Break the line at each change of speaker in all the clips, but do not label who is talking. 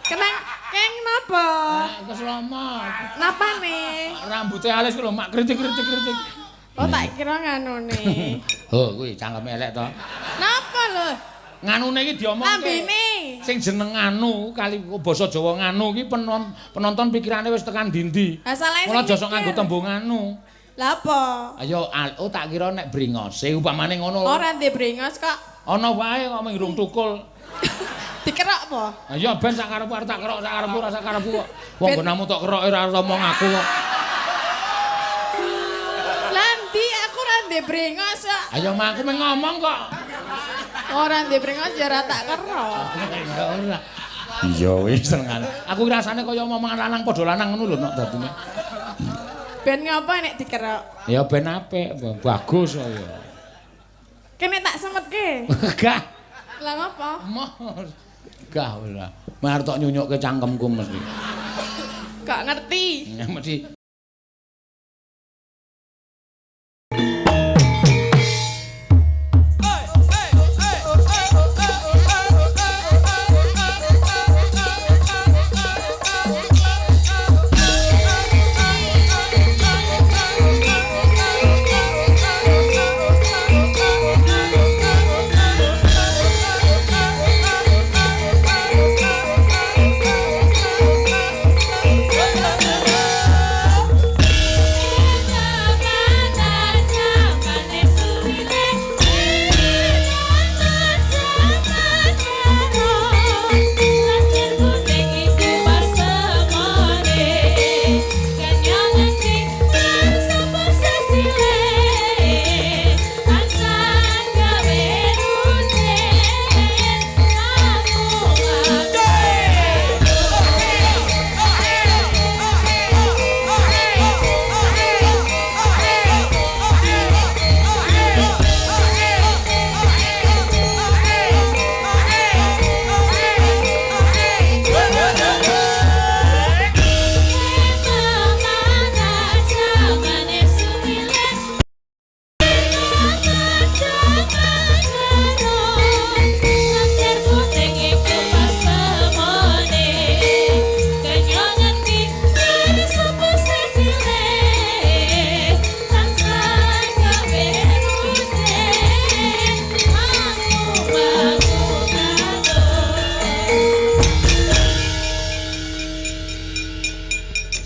Kenang keng napa?
Keslama.
Napane?
Rambute alis ku lho mak kritik-kritik-kritik.
Oh tak kira nganune.
Oh kuwi cangkeme elek to.
Napa lho?
Nganune iki diomongke.
Lambene.
Sing jeneng nganu kali basa Jawa nganu iki penonton pikirane wis tekan ndi-ndi. Mula aja sok nganggo tembung nganu.
Lah apa?
Ayo oh tak kira nek bringose upamane ngono.
Ora ndek bringos kok.
Ana wae kok mung tukul.
Dikerok apa?
Ayo ben sak karepku arep tak kerok sak karepku ora sak karepku kok. Wong nggonamu tok kerok ora omong aku kok.
Lah ndi aku ora ndek bringos kok.
Ayo mak aku mung ngomong kok.
Ora ndek bringos ya ora tak kerok.
Ya ora. Iya wis senengane. Aku rasane kaya omongan lanang padha lanang ngono lho nok dadine.
Ben ngapa nek dikerok?
Ya ben apik, bagus kok ya.
Kene tak semetke.
Gah.
Lah ngapa?
Moh. Gah ora. Mar tok nyunyukke cangkemku mesti.
Gak ngerti.
Mesti.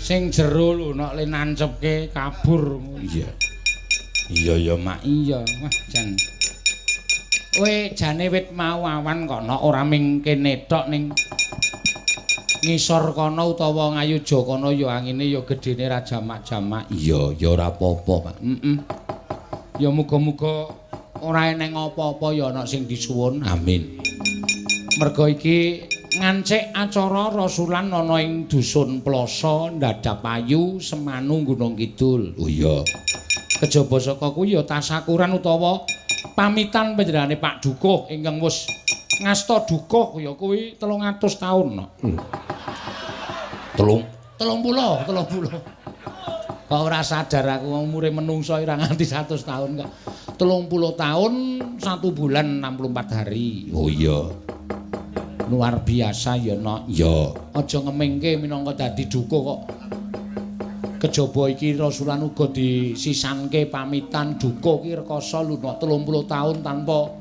Sing jero lho nek le nancepke kabur. Iya. Iya ya mak iya. Wah jan. Kowe jane wit mau awan kok nok ora ming kene tok ning ngisor kono utawa ngayuja kono ya angine ya gedene ra jamak-jamak. Iya ya ora apa-apa, Pak. Heeh. Ya muga-muga ora eneng apa-apa ya ana sing disuwun. Amin. Merga iki ngancik acara rasulan ana ing dusun Ploso Ndadapayu Semanu Gunung Kidul. Oh iya. Kejaba saka kuwi ya tasakuran utawa pamitan panjenengane Pak Dukuh ingkang wis ngasta dukuh ya kuwi 300 taun. Telung 30. Kok ora sadar aku umure menungso ora nganti 100 tahun kok. 30 tahun 1 bulan 64 hari. Oh iya. Luar biasa ya nok. Ya, aja ngemingke minangka dadi dukuh kok. Kejaba iki rasulan uga disisanke pamitan dukuh ki rekoso lho nok 30 tahun tanpa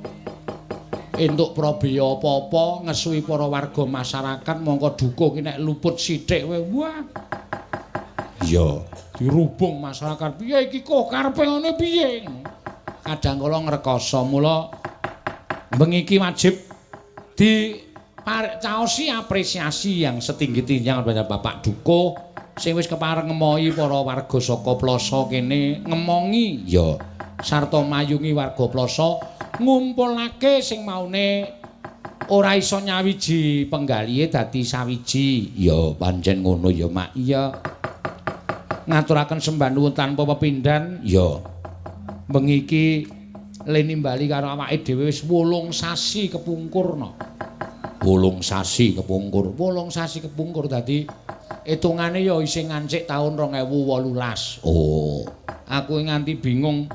entuk prabeya apa-apa ngesuwi para warga masyarakat mongko dukuh ki nek luput sithik wae wah. Iya, dirubung masyarakat. Piye iki kok karepe ngene piye? Kadang kala ngrekoso mula bengi iki wajib di caosi apresiasi yang setinggi-tingginya kepada Bapak Dukuh sing wis kepareng ngemohi para warga saka Ploso kene ngemongi ya sarta mayungi warga Ploso ngumpulake sing maune ora iso nyawiji penggalihe dadi sawiji ya pancen ngono ya mak iya ngaturaken sembah nuwun tanpa pepindhan ya bengi iki le nimbali karo awake dhewe wis 8 sasi kepungkur no. 8 sasi kepungkur, 8 sasi kepungkur dadi hitungane ya isih ngancik taun 2018. Oh, aku nganti bingung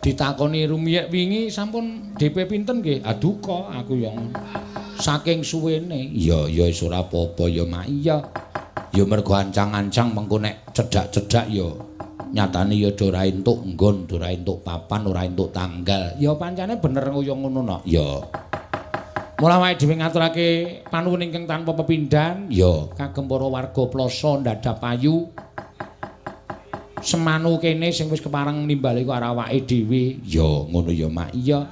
ditakoni rumiyek wingi sampun DP pinten nggih? Aduka aku ya ngono. Saking suwene. Ya ya wis ora apa-apa ya Mak. Iya. Ya mergo ancang-ancang mengko nek cedhak-cedhak ya nyatane ya ora entuk nggon, ora entuk papan, ora entuk tanggal. Ya pancene bener kaya ngono no. Ya. Mula awake dhewe ngaturake panuwun ingkang tanpa pepindhan ya kagem para warga Plaza Ndadapayu. Semanu kene sing wis kepareng nimbali karo awake dhewe. Ya ngono ya Mak. Iya.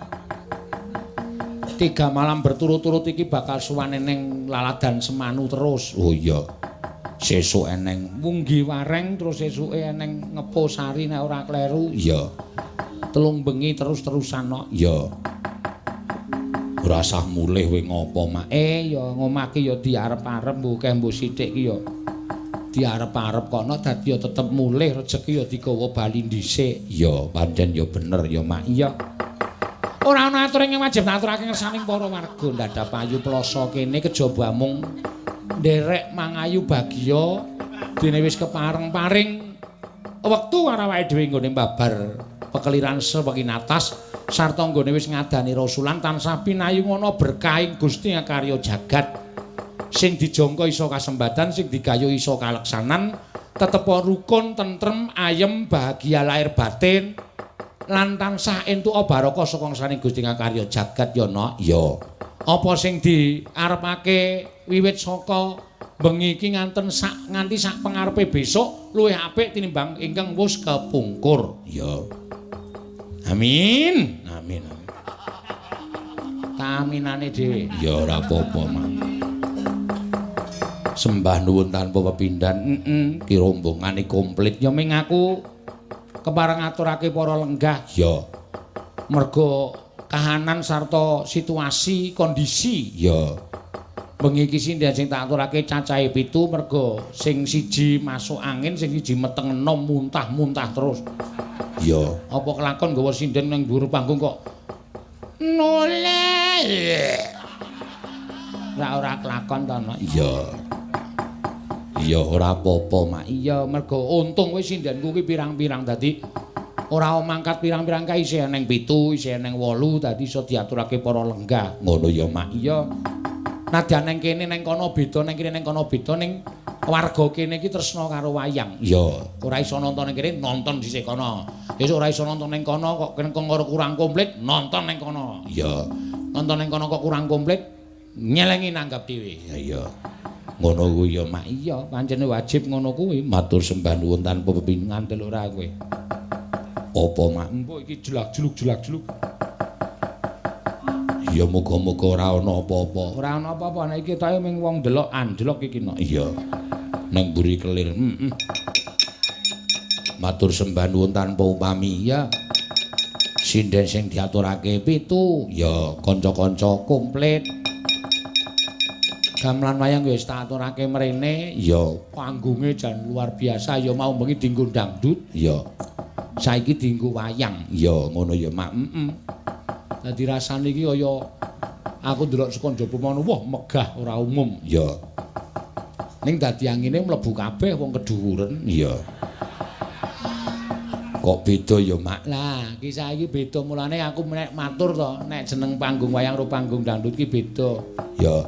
3 malam berturut-turut iki bakal suwane ning laladan Semanu terus. Oh iya. Sesuk eneng Munggi Wareng terus sesuke eneng Ngeposari nek ora kleru. Iya. 3 bengi terus-terusan no. Iya. Ora usah mulih kowe ngopo Mak. Ya ngomah ki ya diarep-arep mbuh akeh mbuh sithik ki ya diarep-arep kono dadi ya tetep mulih rejeki ya digawa bali dhisik. Ya pancen ya bener ya Mak. Iya. Ora ana atur ing wajib ngaturake ngersaning para warga Ndadapayu Plaza kene kejaba mung nderek mangayu bagya dene wis kepareng paring wektu karo awake dhewe nggone babar pekeliran sewekinatas sarta nggone wis ngadani rasulan tansah pinayungana berkahing Gusti ngakarya jagat sing dijangka iso kasembadan sing digayuh iso kaleksanan tetep rukun tentrem ayem bahagia lahir batin lan tansah entuk barokah saka ngersane Gusti ngakarya jagat ya nok. Ya apa sing diarepake wiwit saka bengi iki nganten sak nganti sak pengarepe besok luwih apik tinimbang ingkang wis kepungkur. Ya. Amin. Amin. Amin. Kaminane dhewe. Ya ora apa-apa, Mak. Sembah nuwun tanpa pepindhan. Heeh, ki rombongane komplit. Ya ming aku kepareng ngaturake para lenggah. Ya. Mergo kahanan sarta situasi kondisi. Ya. Bengi iki sinden sing tak aturake cacahe 7 mergo sing siji masuk angin, sing siji meteng enom muntah-muntah terus. Ya, apa kelakon nggawa sinden nang dhuwur panggung kok noleh. Ora kelakon to, Mak. Iya. Ya ora apa-apa, Mak. Iya, mergo untung wis sindenku ki pirang-pirang dadi ora mangkat pirang-pirang kae isih eneng 7, isih eneng 8 dadi iso diaturake para lenggah. Ngono ya, Mak. Iya. Nadyan nang kene nang kono beda, nang kene nang kono beda ning warga kene iki tresna karo wayang. Iya, ora iso nonton nang kene, nonton dhisik kono. Sesuk ora iso nonton nang kono kok kene kurang komplit, nonton nang kono. Iya. Nonton nang kono kok kurang komplit, nyelengi nanggap dhewe. Ya iya. Ngono kuwi ya, Mak. Iya, pancene wajib ngono kuwi. Matur sembah nuwun tanpa pepindhan ngandel ora kowe. Apa, Mak? Mbok iki jelak-jeluk jelak-jeluk. Ya muga-muga ora ana apa-apa. Ora ana apa-apa nek iki ketoke mung wong ndelok anjlok iki nok. Iya. Nang mburi kelir. Heeh. Matur sembah nuwun tanpa upami. Ya. Sinden sing diaturake 7, ya kanca-kanca komplit. Gamelan wayang wis tak aturake mrene, ya panggunge jan luar biasa ya mau bengi dienggo dangdut, ya. Saiki dienggo wayang, ya ngono ya, Mak. Heeh. Dadi rasane iki kaya aku ndelok saka njaba mono, wah megah ora umum. Ya. Ning dadi angine mlebu kabeh wong kedhuwuren. Iya. Kok beda ya, Mak? Lah, iki saiki beda mulane aku nek matur to, nek jeneng panggung wayang karo panggung dangdut ki beda. Ya.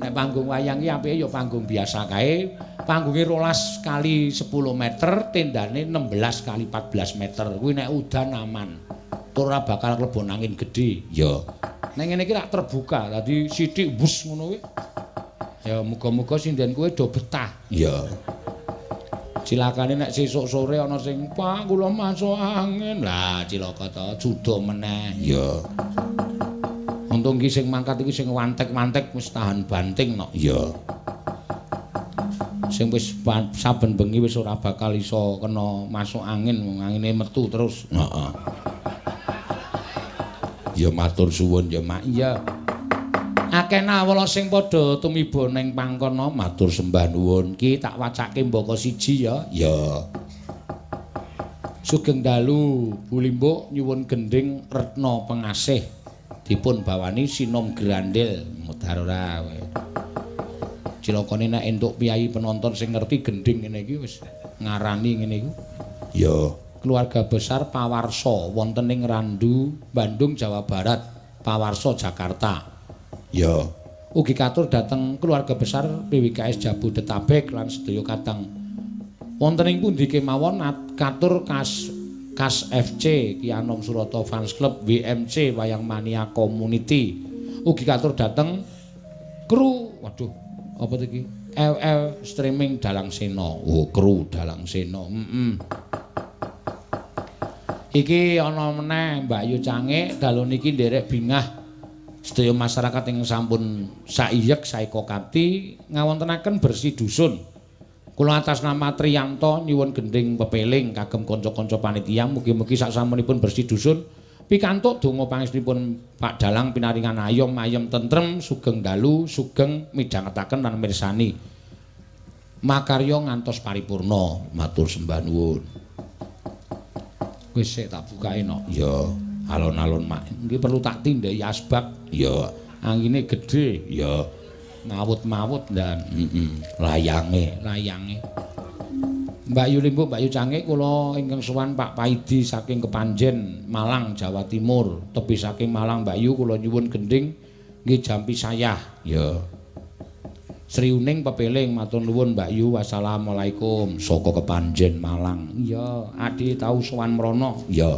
Nek panggung wayang ki apike ya panggung biasa kae, panggunge 12 kali 10 meter, tendane 16 kali 14 meter. Kuwi nek udan aman. Ora bakal klebon angin gedhe. Ya. Nek ngene iki rak terbuka, dadi sithik bus ngono kuwi. Ya muga-muga sinden kuwi do betah. Ya. Cilakane nek sesuk sore ana sing Pak kula masuk angin. Lah cilaka to, juda meneh. Ya. Untung ki sing mangkat iki sing wantek-wantek wis tahan banting nok. Ya. Sing wis saben bengi wis ora bakal iso kena masuk angin, wong angine metu terus. Heeh. Ya matur suwun ya, Mak. Iya. Akeh nawala sing padha tumiba ning pangkono matur sembah nuwun. Ki tak wacake mbaka siji ya. Ya. Sugeng dalu Bu Limbuk nyuwun gendhing Retna Pengasih. Dipun bawani Sinom Grandel. Mudhar ora kowe. Cilakane nek entuk piyayi penonton sing ngerti gendhing ngene iki wis ngarani ngene iku. Ya. Keluarga besar Pawarso wonten ing Randu, Bandung, Jawa Barat, Pawarso Jakarta. Ya. Ugi katur dhateng keluarga besar PWKS Jabodetabek lan sedaya kadang wonten ing pundi kemawon katur kas FC Ki Anom Surata Fans Club WMC Wayang Mania Community. Ugi katur dhateng kru, waduh apa iki? LL streaming Dalang Sena. Oh, kru Dalang Sena. Iki ana meneh Mbak Yu Cangik dalu niki nderek bingah sedaya masyarakat ing sampun saiyek saeka kati ngawontenaken bersih dusun. Kula atas nama Triyanto nyuwun gendhing pepeling kagem kanca-kanca panitia mugi-mugi saksampunipun bersih dusun pikantuk donga pangestunipun Pak Dalang pinaringan ayom ayem tentrem sugeng dalu sugeng midhangetaken lan mirsani makarya ngantos paripurna. Matur sembah nuwun. Wis sik tak bukake no. Ya, alon-alon mak. Nggih perlu tak tindhaki asbak. Ya, angine gedhe. Ya. Mawut-mawut dan layange, layange. Mbak Yu Limbuk, Mbak Yu Cangik kula ingkang sowan Pak Paidi saking Kepanjen, Malang, Jawa Timur. Tebih saking Malang Mbak Yu kula nyuwun gendhing nggih jampi sayah. Ya. Sri Uning pepeling matur nuwun Mbak Yu. Wassalamualaikum. Saka Kepanjen Malang. Iya, Adi tau sowan mrono. Iya.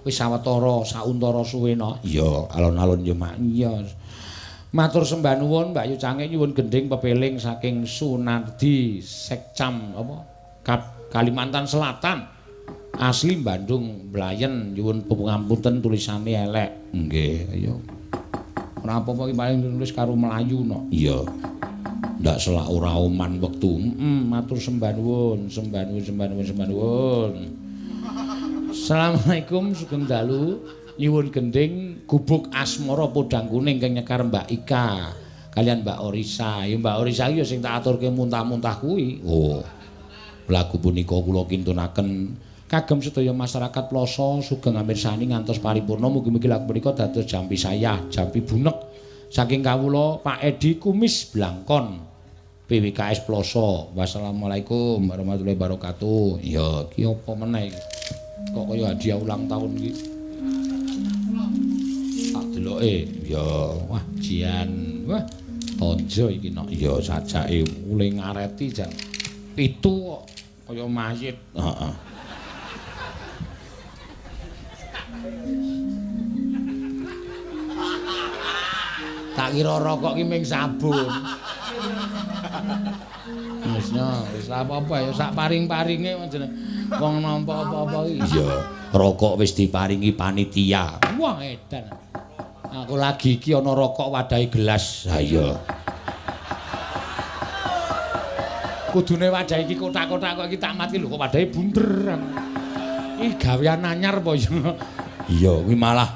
Wis sawetara sauntara suwe no. Iya, alon-alon ya Mak. Iya. Matur sembah nuwun Mbak Yu Cangik nyuwun gendhing pepeling saking Sunardi Sekcam apa Kalimantan Selatan. Asli Bandung Blayen nyuwun pangapunten tulisane elek. Nggih, ayo. Ora apa-apa iki paling nulis karo Melayu no. Iya. Ndak selak ora oman wektu. Matur sembah nuwun, sembah nuwun, sembah nuwun, sembah nuwun. Assalamualaikum sugeng dalu. Nyuwun gendhing gubuk asmara podang kuning kang nyekar Mbak Ika kalian Mbak Orisa. Ya Mbak Orisa iki ya sing tak aturke muntah-muntah kuwi. Oh. Lagu punika kula kintunaken kagem sedaya masyarakat Ploso sugeng amirsani ngantos paripurna. Mugi-mugi lagu punika dados jampi sayah, jampi bunek saking kawula Pak Edi Kumis Blangkon PWKS Ploso. Wassalamualaikum warahmatullahi wabarakatuh. Ya iki apa meneh iki? Kok kaya hadiah ulang tahun iki. Tak deloke. Ya wah jian. Wah tonjo iki nok. Ya sajake mule ngareti jan. Pitu kok kaya mayit. Heeh. Tak kira rokok ki ming sabun. Wis no, wis apa-apa ya sak paring-paringe jeneng wong nampa apa-apa iki. Iya, rokok wis diparingi panitia. Wah, edan. Aku lagi iki ana rokok wadahe gelas. Ha iya. Kudune wadah iki kotak-kotak kok iki tak mati lho kok wadahe bunder. Iki gawean anyar apa ya? Iya, kuwi malah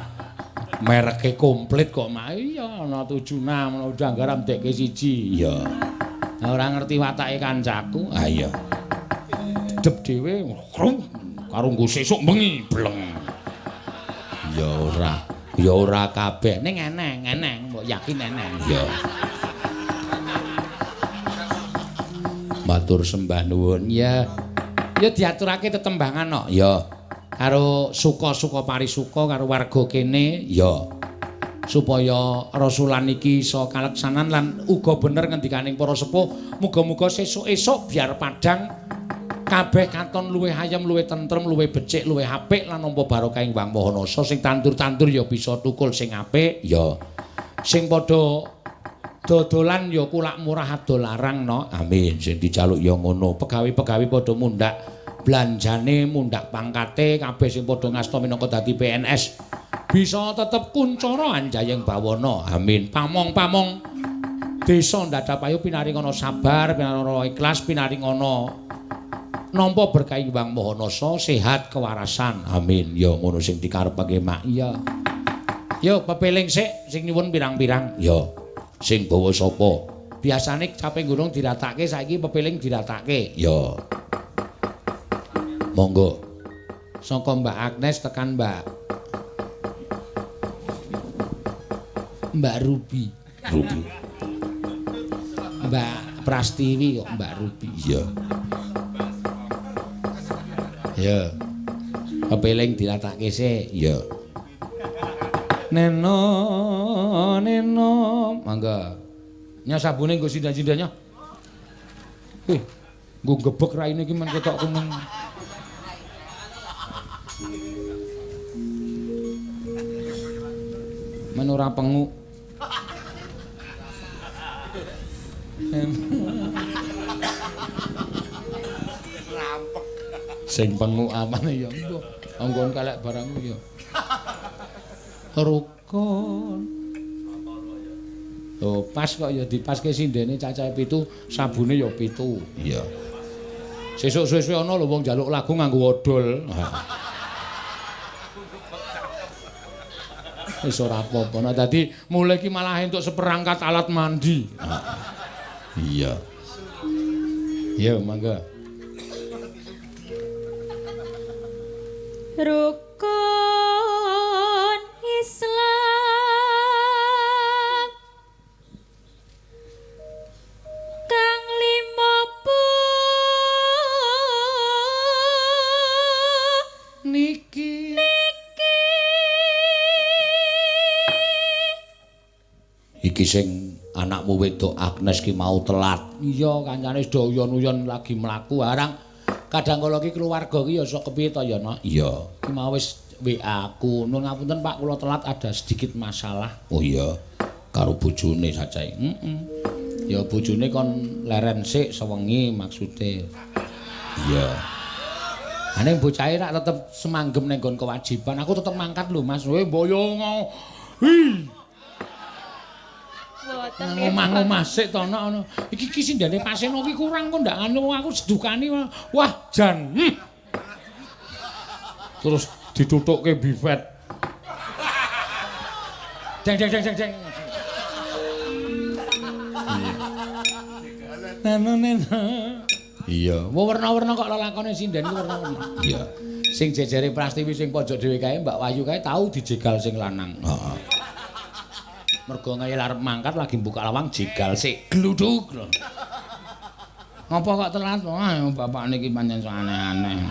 mereke komplit kok mak. Iya, ana 76, ana udang garam dekke 1. Iya. Ora ngerti watake kancaku. Ha iya. Dedep dhewe karo nggo sesuk bengi bleng. Ya ora. Ya ora kabeh. Ning eneng, eneng, mbok yakin eneng. Iya. Matur sembah nuwun. Ya. Ya diaturake tetembangan kok. Ya. Karo suka-suka parisuka karo warga kene. Ya. Supaya rasulan iki iso kaleksanan lan uga bener ngendikaning para sepuh, muga-muga sesuk-esuk biar padhang kabeh katon luwih ayem, luwih tentrem, luwih becik, luwih apik lan nampa barokah ing Wang Maha Nasa. Sing tandur-tandur ya bisa tukul sing apik. Ya. Sing padha dodolan ya kulak murah adol larang no. Amin. Sing dijaluk ya ngono. Pegawe-pegawe padha mundhak blanjane, mundhak pangkate, kabeh sing padha ngasta minangka dadi PNS bisa tetep kuncara anjayeng bawana. Amin. Pamong-pamong desa Ndadapayu pinaringana sabar, pinaringana ikhlas, pinaringana nampa berkah Wang Maha Nasa, sehat kewarasan. Amin. Ya ngono sing dikarepake mak. Iya. Yo pepeling sik sing nyuwun pirang-pirang. Ya. Sing bawa sapa? Biasane caping gunung diratake, saiki pepeling diratake. Ya. Monggo. Saka Mbak Agnes tekan Mbak Ruby. Ruby. Mbak Prastiwi kok Mbak Ruby. Iya. Ya. Pepeling diratake sik. Ya. Neno neno. Mangga. Nya sabune nggo sindan-sindanya. Wih, nggo gebek raine iki men ketok kuning. Men ora penguk.
Rampek.
Sing penguk apane ya mbah. Anggon kalek barang ya. Rukun. Oh, pas kok ya dipaske sindene cacahe 7, sabune ya 7. Iya. Sesuk suwe-suwe ana lho wong njaluk lagu nganggo odol. Wis ora apa-apa. Nah dadi mulai iki malah entuk seperangkat alat mandi. Iya. Iya, mangga.
Rukun Islam kang lima
niki
niki
iki sing anakmu wedok Agnes ki mau telat. Iya, kancane wis do uyon-uyon lagi mlaku arang. Kadang kala ki keluarga ki ya sok kepiye to ya, Nak? Iya. Ki mau wis WA aku. Nun ngapunten Pak, kula telat ada sedikit masalah. Oh iya. Karo bojone sajae. Heeh. Ya bojone kon leren sik sewengi maksude. Iya. Ane bocahe rak tetep semanggem ning nggon kewajiban. Aku tetep mangkat lho, Mas. Kowe mboyo ngo. Hi. Ngomah-ngomah sik to nok ngono. Iki ki sindane Paseno ki kurang kok ndak anu aku sedukani. Wah, jan. Terus ditutukke bifet. Jeng jeng jeng jeng jeng. Neno neno. Iya, werna-werna kok lelakone sinden ki werna-werna. Iya. Sing jejere Prastiwi sing pojok dhewe kae Mbak Wahyu kae tau dijegal sing lanang. Heeh. Mergo ngeyel arep mangkat lagi buka lawang jegal sik gluduk. Ngopo kok telat? Wah, bapak niki pancen sok aneh-aneh.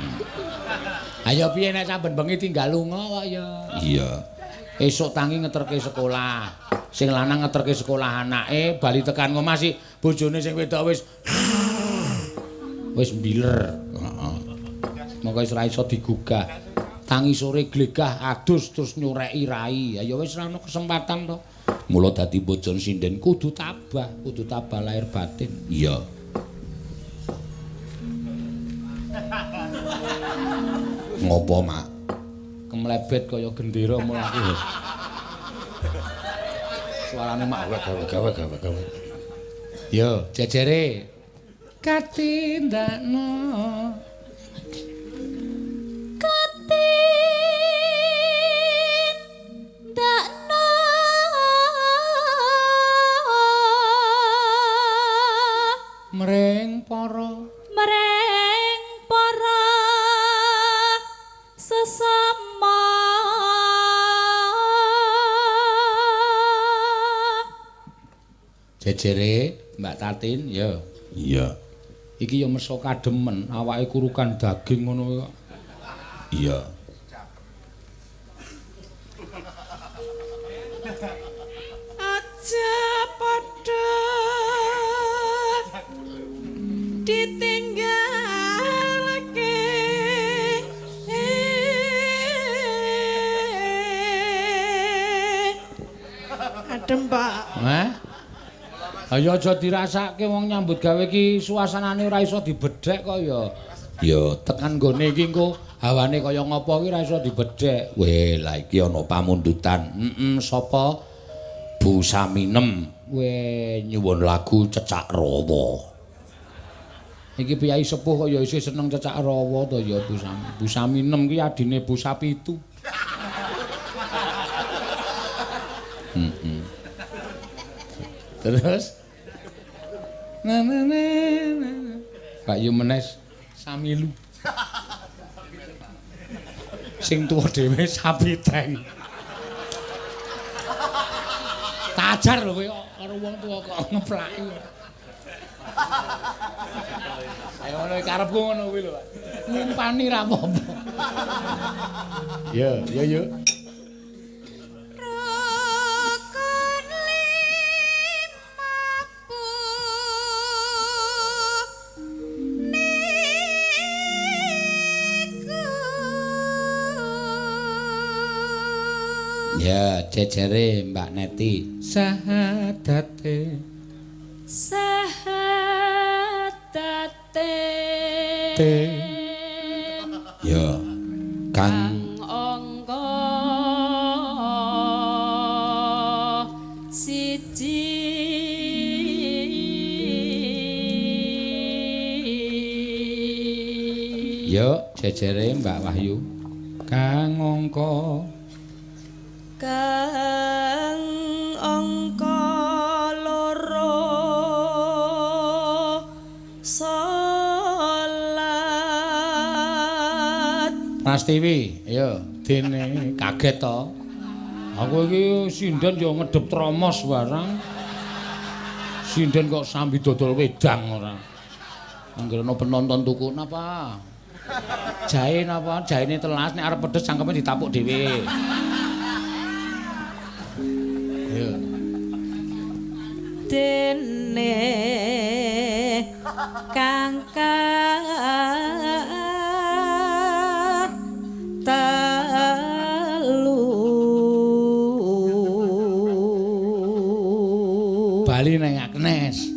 Ayo piye nek saben bengi tinggal lunga kok ya. Iya. Esuk tangi ngeterke sekolah. Sing lanang ngeterke sekolah anake, bali tekan omah sik bojone sing wedok wis wis mbiler. Heeh. Monggo wis ora iso digugah. Tangi sore glegah adus terus nyureki rai. Ya wis ora ono kesempatan to. Mula dadi bojone sinden kudu tabah lahir batin. Iya. Ngopo, Mak? Kemlebet kaya gendera mlaku. Suarane mak gawe gawe gawe. Yo, jejere. Katindakno.
Katindakno
mring para
sesama.
Jejere Mbak Tatin ya. Iya. Iki ya meso kademen, awake kurukan daging ngono kok. Iya.
Aja padha ditinggalake. Adem, Pak.
Hah? Ayo aja dirasake wong nyambut gawe iki suasanane ora iso dibedhek kok ya. Ya tekan nggone iki engko hawane kaya ngapa iki ora iso dibedhek. Weh, lah iki ana pamundutan. Heeh, sapa? Bu Saminem. Weh, nyuwun lagu Cecak Rawa. Iki piyai sepuh kok ya isih seneng Cecak Rawa to ya Bu Sam. Bu Saminem ki adine Bu Sapitu. Heeh. Terus na na na na. Pak Yu menes samilu. Sing tuwa dhewe sapi teng. Tajar lho kowe karo wong tuwa kok ngeplaki. Ayo ngono karepku ngono kuwi lho, Pak. Ngumpani ra apa-apa. Yo, yo yo.
Rukun
Ya, jejere Mbak Neti. Sahadate.
Sahadate.
Te. Ya. Kang
angka siji.
Yo, jejere Mbak Wahyu. Kang angka
kang angka loro salat.
Prastiwi, ayo dene kaget to. Aku iki sinden yo ngedep tromos barang. Sinden kok sambi dodol wedang ora. Anggere ana penonton tuku napa? Jahe napa? Jahene telas nek arep pedes cangkeme ditapuk dhewe. Ayo.
Dene kang telu.
Bali nang Agnes.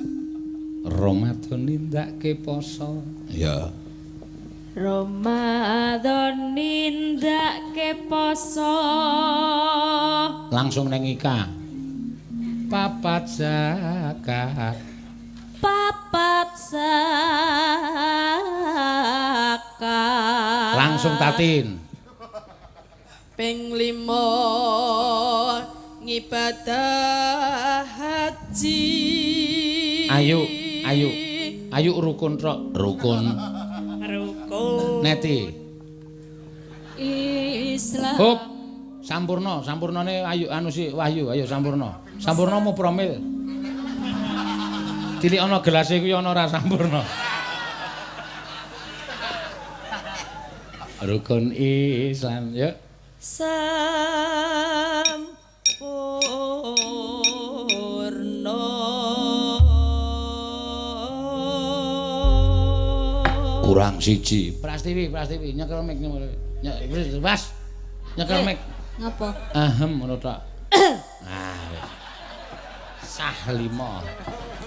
Ramadan nindakake poso. Ya.
Ramadan nindakake poso.
Langsung nang Ika. Papat zakat.
Papat zakat.
Langsung Tatin.
Ping 5 ngibadah haji.
Ayo, ayo. Ayo rukun tok, rukun.
Rukun.
Neti.
Islam.
Hop. Sampurna, sampurnane ayo anu si Wahyu, ayo sampurna. Sampurna mau promil. Tilik ana gelase kuwi ana ora sampurna. Rukun Islam, yuk.
Sampurna.
Kurang siji. Prastiwi, Prastiwi, nyekel mic nyekel. Pas. Nyekel mic.
Ngapa?
Ahem ngono tok. Ah. Sah 5.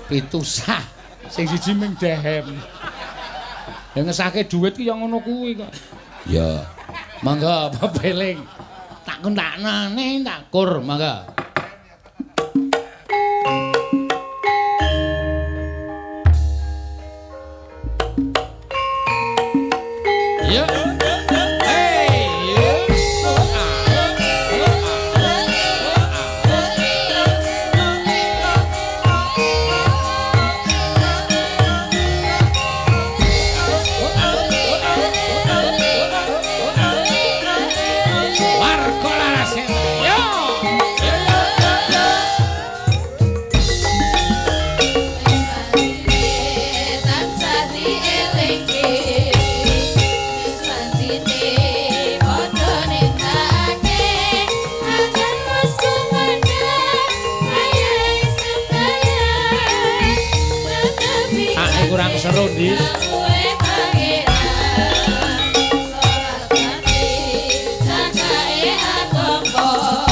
7 sah. Sing siji ming dehem. Ya ngesahke dhuwit ki ya ngono kuwi kok. Ya. Monggo pepeling. Tak kentaknane tak kur, monggo. Ya. Hey, ya. Warga Larasena. Yo. Yo yo yo yo.
Tansah dielingke Santine padha nindakake agar wis kumandhang ayahe sembahyang tetepi
Ah, kurang seru, Dis.
dawuhe pangeran salat mati cakae agama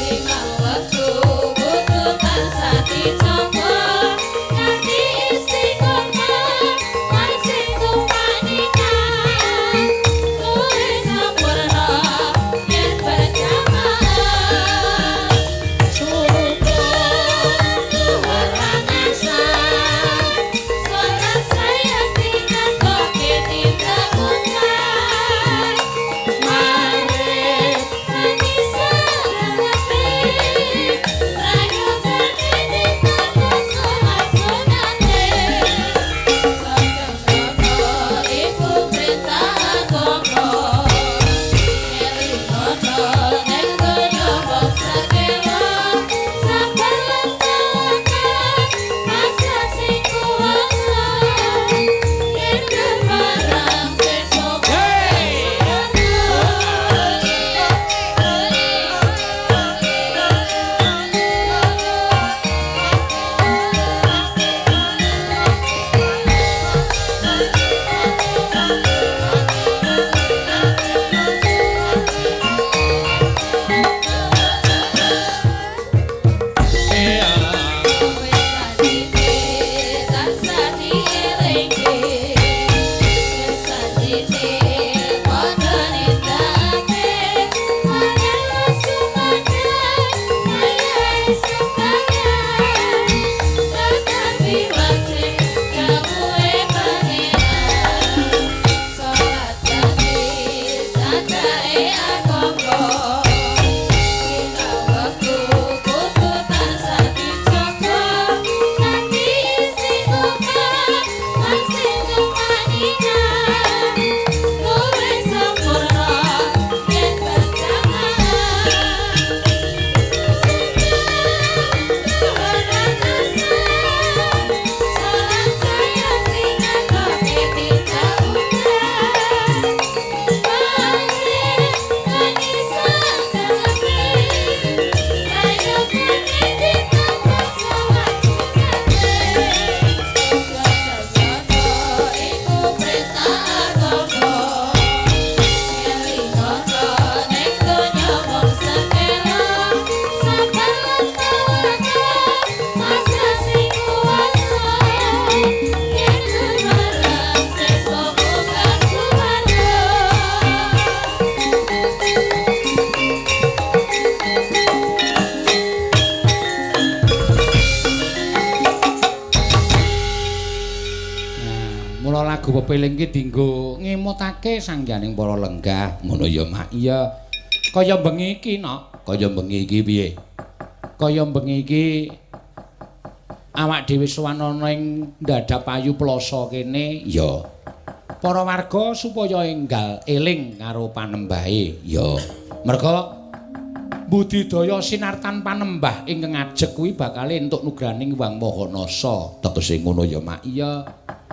lima wektu kudu tansah dijaga kanthi istiqomah lan sing tumpak nikah luwih sampurna yen berjamaah syukur luhur lan asar salat sayang
Mula lagu pepeling iki dienggo ngemutake sangganing para lenggah. Ngono ya, Mak. Iya. Kaya bengi iki, Nok. Kaya bengi iki piye? Kaya bengi iki awak dhewe sowan ana ing Ndadapayu Plaza kene. Ya. Para warga supaya enggal eling karo panembahe. Ya. Merga budidaya sinartan panembah ingkang ajeg kuwi bakal entuk nugraning Hyang Maha Nasa. Tegese ngono ya, Mak. Iya.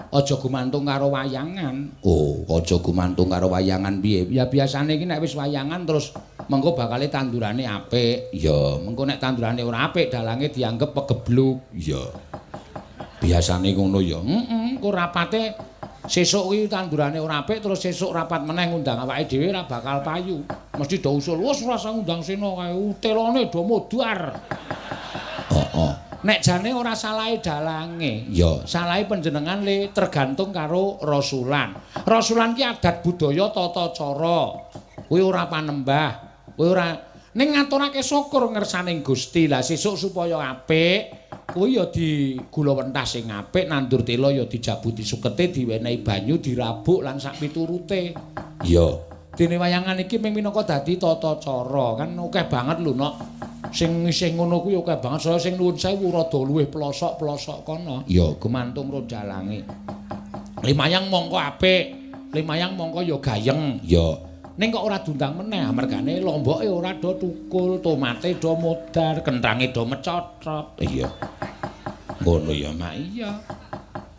Aja gumantung karo wayangan. Oh, aja gumantung karo wayangan piye? Ya biasane iki nek wis wayangan terus mengko bakale tandurane apik. Ya, mengko nek tandurane ora apik dalange dianggep pegebluk. Ya. Biasane ngono ya. Heeh, engko rapate sesuk kuwi tandurane ora apik terus sesuk rapat meneh ngundang awake dhewe ora bakal payu. Mesti do usul, wis ora usah ngundang Sena kae, telone do modar. Heeh. Nek jane ora salahe dalange, ya salahe panjenengan le tergantung karo rasulan. Rasulan ki adat budaya tata cara. Kuwi ora panembah, kuwi ora ning ngaturake syukur ngersaning Gusti. Lah sesuk supaya apik, kuwi ya digula wentah sing apik, nandur tela ya dijabuti sukete, diwenehi banyu, dirabuk lan sak piturute. Ya, dene wayangan iki mung minangka dadi tata cara. Kan akeh banget lho, Nok. Sing isih ngono kuwi akeh banget. Saya sing nuwun sewu rada luwih pelosok-pelosok kono. Ya gumantung ro dalange. Limayang mongko apik, limayang mongko ya gayeng. Ya. Ning kok ora diundang meneh, mergane lomboke ora do tukul, tomate do modar, kenthange do mecocot. Iya. Ngono ya, Mak. Iya.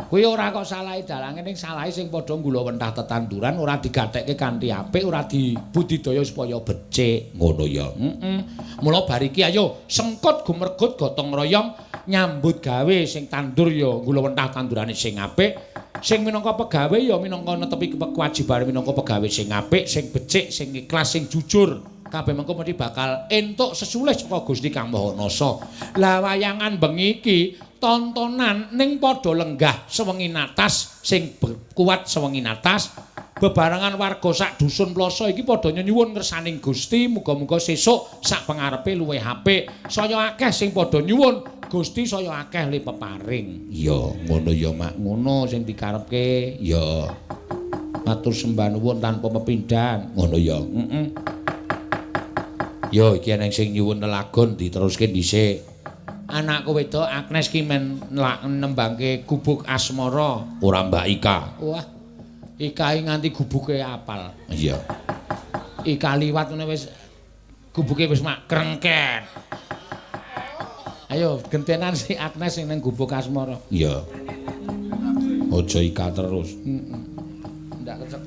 Kuwi ora kok salahe dalange, ning salahe sing padha nggulawentah tetanduran ora digatekke kanthi apik, ora dibudidaya supaya becik. Ngono ya. Heeh. Mula bar iki ayo sengkut gumergut gotong royong nyambut gawe sing tandur ya nggulawentah tandurane sing apik, sing minangka pegawe ya minangka netepi kewajibane minangka pegawe sing apik, sing becik, sing ikhlas, sing jujur. Kabeh mengko mesti bakal entuk sesulih saka Gusti Kang Maha Nasa. Lah wayangan bengi iki tontonan ning padha lenggah sewengi natas sing kuat sewengi natas bebarengan warga sak dusun Plaza iki padha nyuwun ngersaning Gusti muga-muga sesuk sak pengarepe luwih apik. Saya akeh sing padha nyuwun Gusti saya akeh le peparing. Ya ngono ya, Mak, ngono sing dikarepke. Ya matur sembah nuwun tanpa pepindhan. Ngono ya. Heeh. Yo iki eneng sing nyuwun lelagon diteruske dhisik. Anakku wedok Agnes ki men nembangke gubuk asmara. Ora Mbak Ika. Wah. Ika nganti gubuke apal. Iya. Ika liwat ngene wis gubuke wis mak krengket. Ayo gentenan si Agnes sing nang gubuk asmara. Iya. Aja Ika terus. Heeh. Ndak kecek.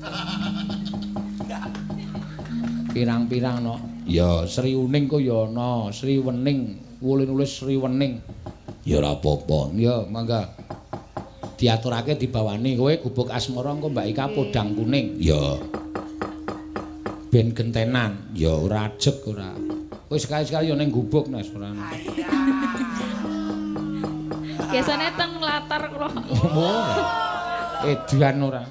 Pirang-pirang no. Ya Sri Uning ku ya ana, Sri Wening, wule nulis Sri Wening. Ya ora apa-apa. Ya mangga. Diaturake dibawani kowe gubuk asmara engko Mbak Ika podang kuning. Ya. Ben gentenan. Ya ora ajeg ora. Kowe sekali-sekali ya ning gubuk Nes ora.
Biasane teng latar kula.
Oh. Edan ora.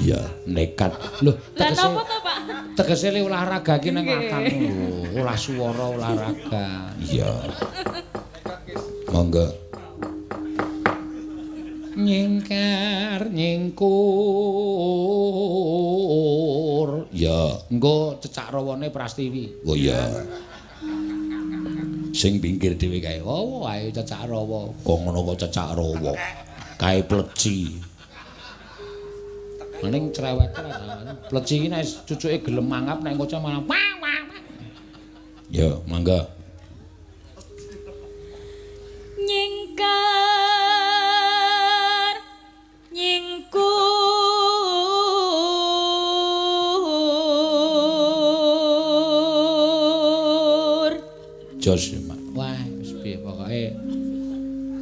Iya, nekat. Loh,
tegese napa to, Pak?
Tegese le olahraga ki nang latar. Olah swara olahraga. Iya. Monggo. Nyingkar nyingkur. Ya, engko cecak rawane Prastiwi. Oh iya. Sing pinggir dhewe kae. Oh, ae cecak rawa. Kok ngono kok cecak rawa. Kae pleci. Ning cerewet ora. Pleci iki nek cucuke gelem mangap nek ngoceh malah wah wah. Ya, mangga.
Nyingkar nyingkur.
Jos, Mak. Wah, wis piye pokoke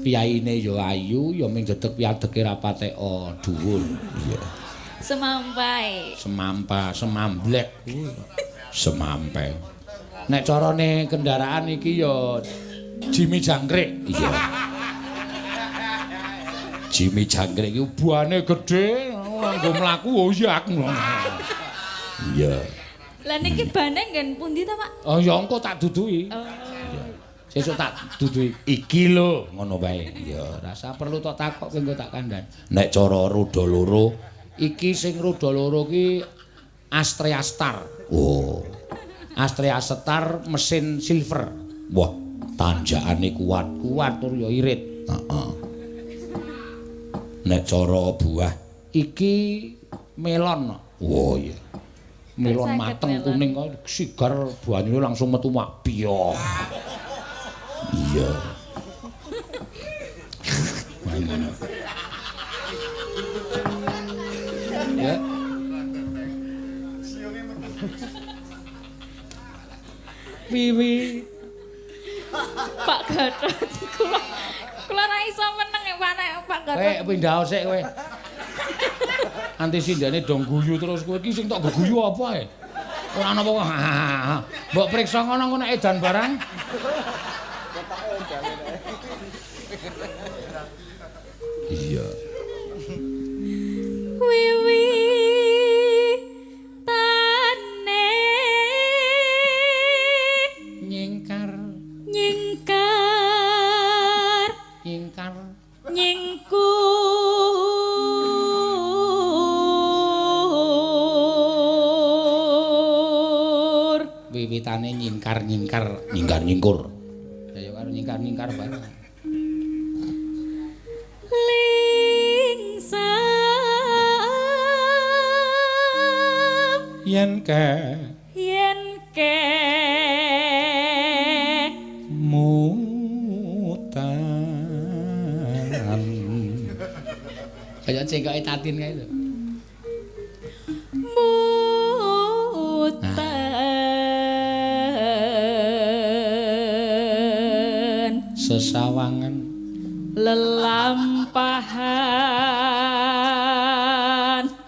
piyaine ya ayu, ya ming dedeg piyadege ra pateka dhuwur. Iya.
Semampai.
Semampa, semamblek. Semampai. Nek carane kendaraan iki ya Jimmy Jangkrik. Iya. Jimmy Jangkrik iki buane gedhe, nganggo mlaku oyak. Iya.
Lah niki bane nggen pundi ta, Pak?
Oh ya engko tak duduhi.
Oh.
Iya. Sesuk tak duduhi iki lho, ngono wae. Iya, rasa perlu tok takok kowe engko tak kandhani. Nek cara roda loro, iki sing roda loro ki Astrea Star. Oh. Astrea Star mesin silver. Wah, tanjakane kuat, kuat tur ya irit. Heeh. Nek cara buah iki melon. Oh iya. Melon mateng kuning kok sigar banyune langsung metu mak biyoh. Iya. Ya. Wiwi.
Pak Gatot kula kula ra iso meneng Pak nek Pak Gatot.
Kowe pindah sik kowe. Anti sindene dong guyu terus kowe iki sing tok guyu apa ae? Ora ana apa-apa. Mbok priksa ngono engko nek edan barang. Iya.
Wiwi tane
nyingkar
nyingkar
nyingkar
nyingkur
wiwitane nyingkar nyingkar nyingkar nyingkur. Ya karo nyingkar nyingkar bareng.
Lingsam
yen ke mutan. Kaya cengkoke Tatin kae lho.
Mutan.
Sesawangan
lelampahan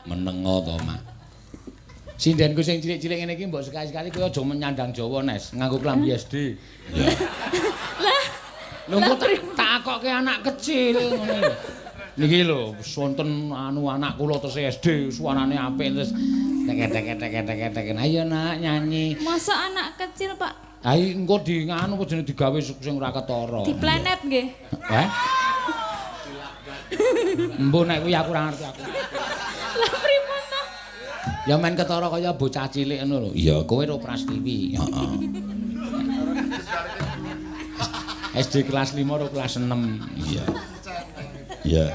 menengo to, Mak. Sindenku sing cilik-cilik ngene iki mbok sekali-sekali kowe aja menyandang Jawa, Nes, nganggo klambi SD. Ya.
Lah,
lho engko takokke anak kecil ngono lho. Niki lho wonten anu anak kula tesih SD, suarane apik terus tek-tek-tek-tek-tek. Ayo nak nyanyi.
Masa anak kecil, Pak?
Ha engko di nganu apa jenenge digawe sing ora ketara.
Di planet nggih.
Heh? Embo nek kuwi aku ora ngerti aku.
Lah pripun to?
Ya men ketara kaya bocah cilik ngono lho. Iya, kowe ro Prastiwi. Heeh. SD kelas 5 ro kelas 6. Iya. Iya.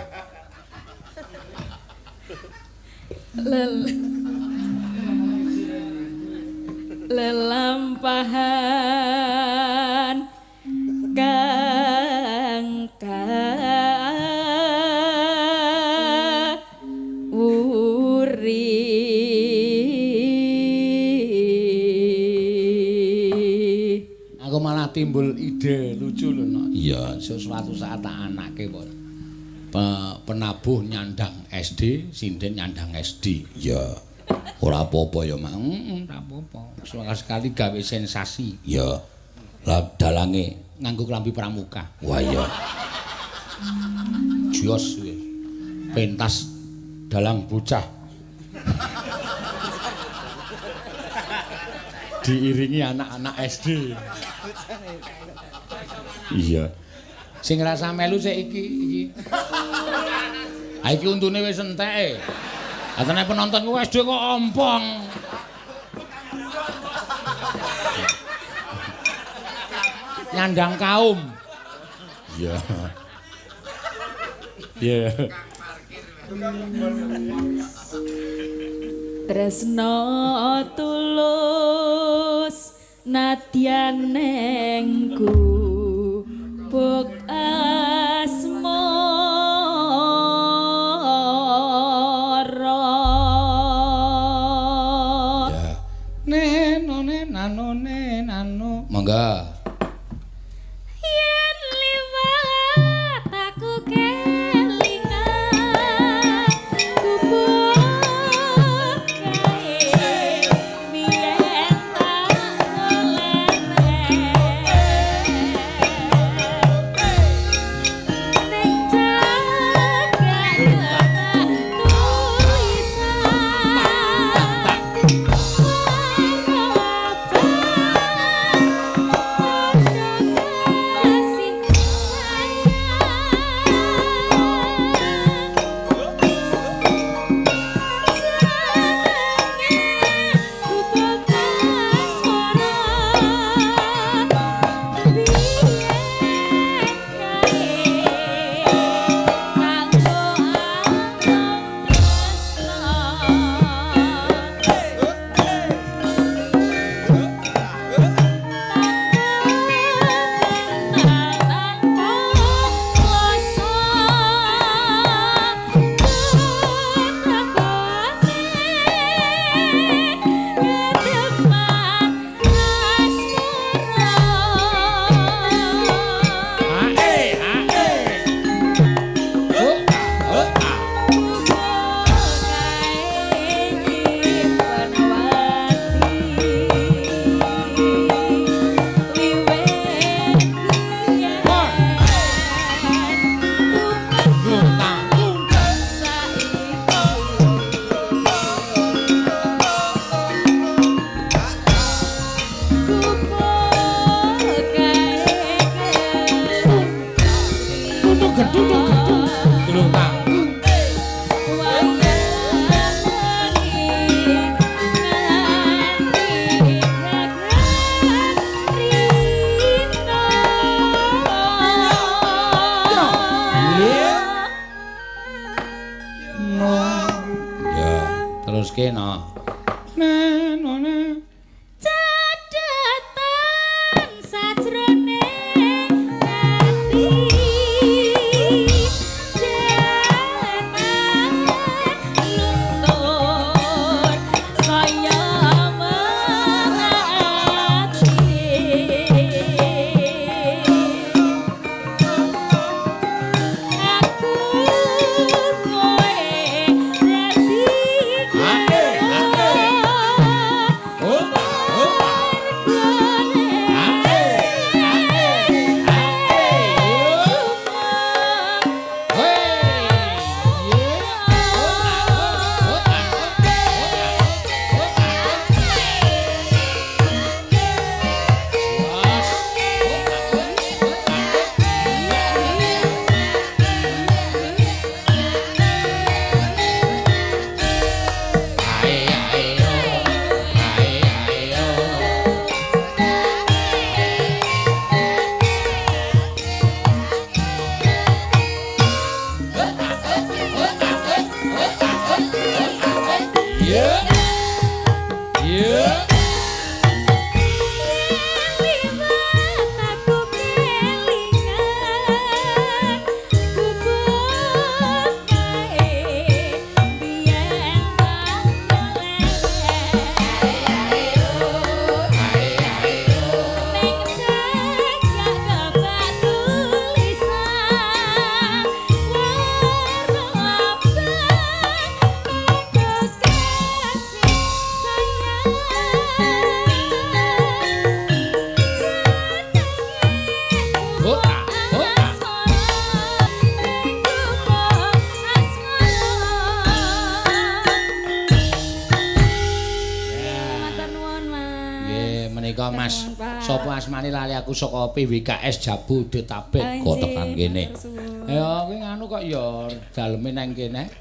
Lelampahan kang kawuri.
Aku malah timbul ide lucu lho, Nok. Iya, suatu saat tak anake kok. Penabuh nyandang SD, sinden nyandang SD. Iya. Ora apa-apa ya, Mak. Ora apa-apa. Sekali gawe sensasi. Ya. Lah dalange nganggo klambi pramuka. Wah iya. Jos wis. Pentas dalang bocah. Diiringi anak-anak SD. Iya. Sing rasa melu sik iki iki. Ha iki untune wis enteke. Atene penonton ku SD kok ompong. Nyandang kaum. Iya. Iya.
Tresno tulus nadyan neng gubuk asmara.
Ya. Neno nano nano. Monggo.
Yen liwat aku kelingan gubuk kae biyen tak leren ning jagat tak tulisan
Glungkang. Ya, teruske no. Na no na.
Cadatan sajroning ati jaman luntur saya melati aku kowe dadi
Ake, ake. Oh, oh. Ake, ake, ake. Hei. Yeah. Yeah.
Liwat aku kelingan gubuk kae biyen tak ning cekak kebak tulisan warna abang kasih sayang.
Hota, hota. Nggih, menika Mas. Sapa asmane lali aku saka PWKS Jabodetabek kok tekan kene. Ya kuwi nganu kok ya daleme nang kene.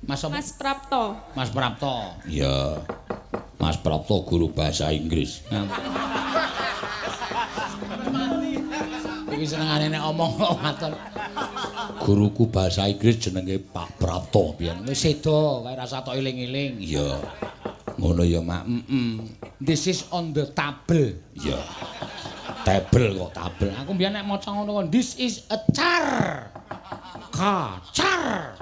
Mas sapa?
Mas Prapto.
Mas Prapto. Iya. Mas Prapto guru bahasa Inggris. Iki senengane nek omong kok waton. Guruku bahasa Inggris jenenge Pak Prapto biyen. Wis sedo kae rasa tok eling-eling. Iya. Ngono ya, Mak. This is on the table. Iya. Table kok table. Aku mbiyen nek maca ngono kok this is a char. Kacar.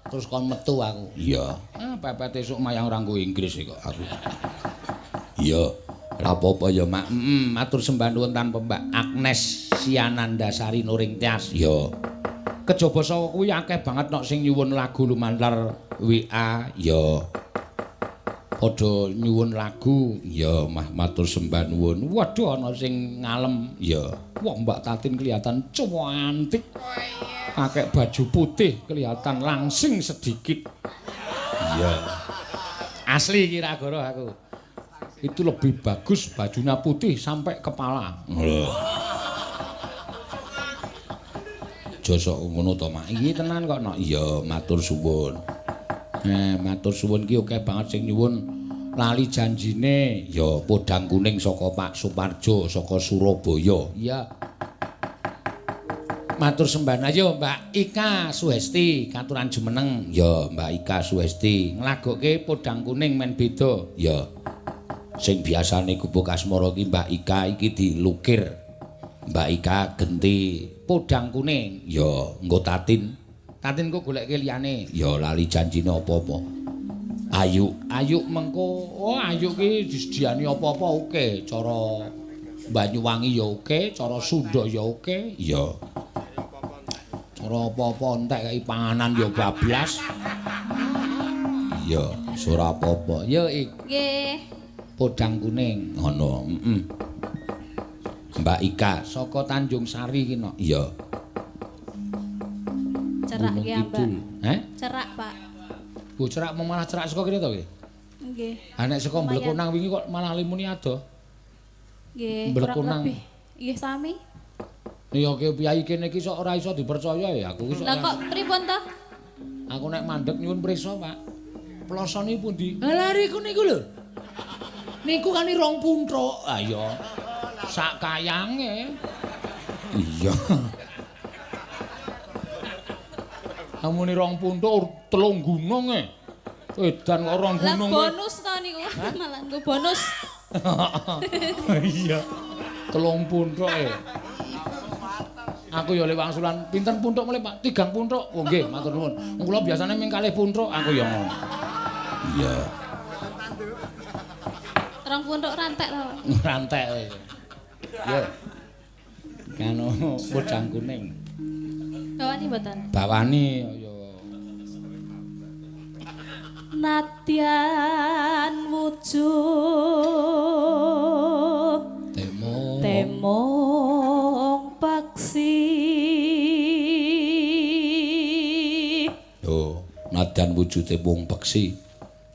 Terus kon metu aku. Iya. Ah, pepet esuk mayang ora nggo Inggris kok aku. Iya. Ora apa-apa ya, Mak. Matur sembah nuwun tanpa Mbak Agnes Sianandasari Nuring Tias. Iya. Kejaba saka kuwi akeh banget nok sing nyuwun lagu lumantar WA. Iya. Padha nyuwun lagu. Ya, mah matur sembah nuwun. Waduh ana sing ngalem. Ya. Wah, Mbak Tatin kelihatan cantik. Pakai baju putih kelihatan langsing sedikit. Iya. Asli kira goro aku. Itu lebih bagus bajunya putih sampai kepala. Lho. Josok ngono to, Mak. Iki tenan kok, Nok. Iya, matur suwun. Matur suwun ki akeh banget sing nyuwun lali janjine. Ya, podang kuning saka Pak Suparjo saka Surabaya. Iya. Matur sembah ayo Mbak Ika Suhesti katuran jumeneng. Ya, Mbak Ika Suhesti nglagokke podang kuning men beda. Ya. Sing biasane gubuk asmara ki Mbak Ika iki dilukir. Mbak Ika genti podang kuning. Ya, nggo Tatin. Tatin kok golekke liyane. Ya lali janjine apa-apa. Ayu, ayu mengko. Oh, ayu ki disediani apa-apa oke. Cara Banyuwangi ya oke, cara Sunda ya oke. Ya. Cara apa-apa entek kei panganan ya bablas. Iya, ora apa-apa. Ya ik.
Nggih.
Podang kuning ngono. Heeh. Mbak Ika saka Tanjung Sari ki no. Iya.
Cerak ki, Mbak.
Heh?
Cerak, Pak.
Bu cerak malah cerak saka kene to ki?
Nggih.
Ha nek saka Mblekonang wingi kok malah limuni adoh.
Nggih,
Mblekonang.
Nggih sami.
Ya ke piyai kene iki sok ora iso dipercaya ya aku iki.
Lah kok pripun to?
Aku nek mandeg nyuwun prisa, Pak. Plosone pundi? Lah riku niku lho. Niku kan rong punthuk. Ah iya. Sak kayange. Iya. Amune rong punthuk telung gunung e. Edan kok rong gunung.
Lah bonus to niku. Malah nggo bonus.
Iya. Telung punthuk e. Aku ya lewang wangsulan pinten punthuk mulih Pak? 3 punthuk. Oh nggih, matur nuwun. Wong kula biasane ming 2 punthuk, aku ya ngono. Iya.
2 punthuk rantek to.
Rantek wis. Yo. Kano podang kuning.
Bawani mboten?
Bawani ya.
Nadyan wujud
temong
temong paksi.
Yo, nadyan wujude wong peksi.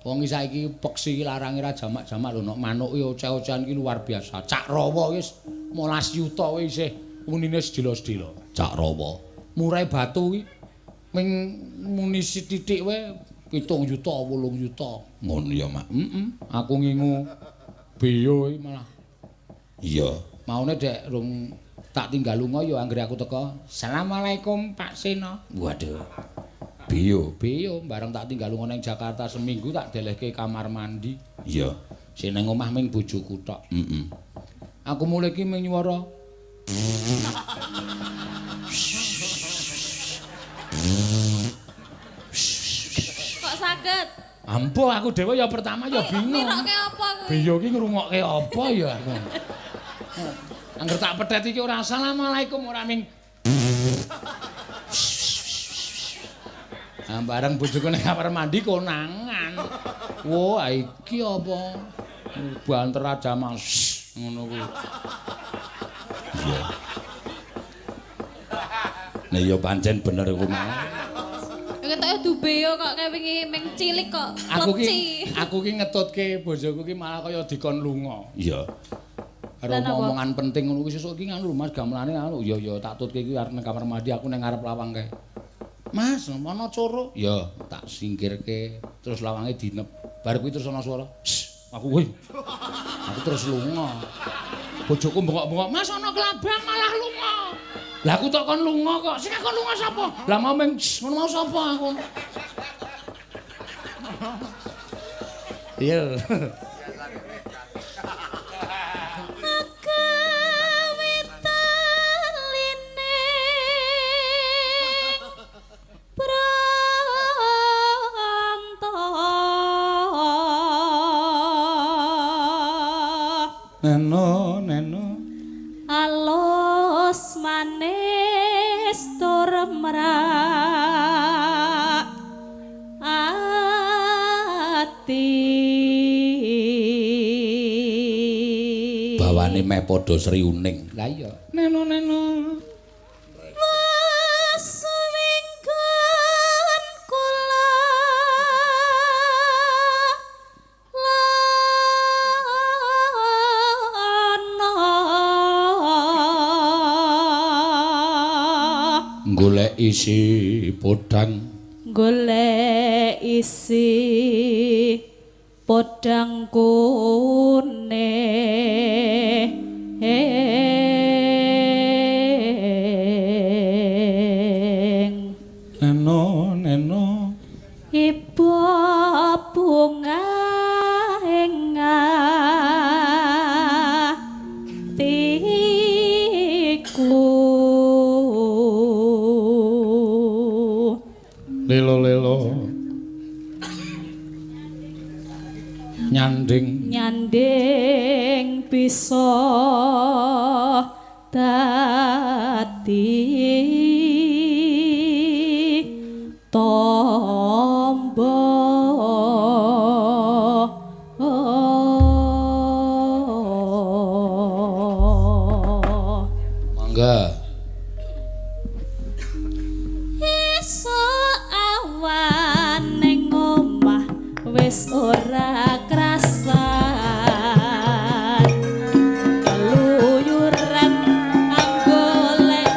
Wong iki saiki peksi iki larange ra jamak-jamak lho, nek manuk iki oceh-ocehan iki luar biasa. Cak rawa wis 15 yuta kuwi isih unine sedila-sedila. Cak rawa. Murai batu iki ming muni sithik wae 7 yuta, 8 yuta. Ngono ya, Mak. Heeh. Aku ngingu beo iki malah. Iya. Maune dek rung tak tinggal lunga ya anggere aku teko. Assalamualaikum Pak Seno. Waduh. Beo, beo bareng tak tinggal lunga ning Jakarta seminggu tak delehke kamar mandi. Iya. Sing nang omah ming bojoku tok. Heeh. Aku mulih iki ming nyuwara.
Kok saged?
Ampuh aku dhewe ya pertama ya bingung.
Ngrungokke apa kuwi?
Beo iki ngrungokke apa ya aku. Angger tak petet iki ora assalamualaikum ora ming. Ah bareng bojoku ning kamar mandi konangan. Wah, iki apa? Banter aja Mas ngono kuwi. Iya. Nah ya pancen bener iku mau.
Ketoke dubeyo kok kaya wingi ming cilik kok.
Aku ki ngetutke bojoku ki malah kaya dikon lunga. Iya. Karo omongan penting ngono kuwi sesuk iki nganu lho Mas gamelane anu ya ya tak tutke iki arep nang kamar mandi aku nang ngarep lawang kae. Mas, ana coro? Ya, tak singkirke terus lawange dinep. Bar kuwi terus ana swara. Aku weh. Aku terus lunga. Bojoku bengok-bengok, "Mas ana kelabang malah lunga." Lah aku tok kon lunga kok. Sing aku lunga sapa? Lah mau ming ngono mau sapa aku. Iya. Neno, neno.
Alus manis tur merak ati.
Bawane meh padha sriuning. Lah iya. Neno, neno. Golek isi podang,
golek isi podang kuning.
Neno, neno.
Ibu bunga ing atiku.
Lelo-lelo nyanding
nyanding bisa dadi tombo.
Mangga.
Wis ora krasan keluyuran anggolek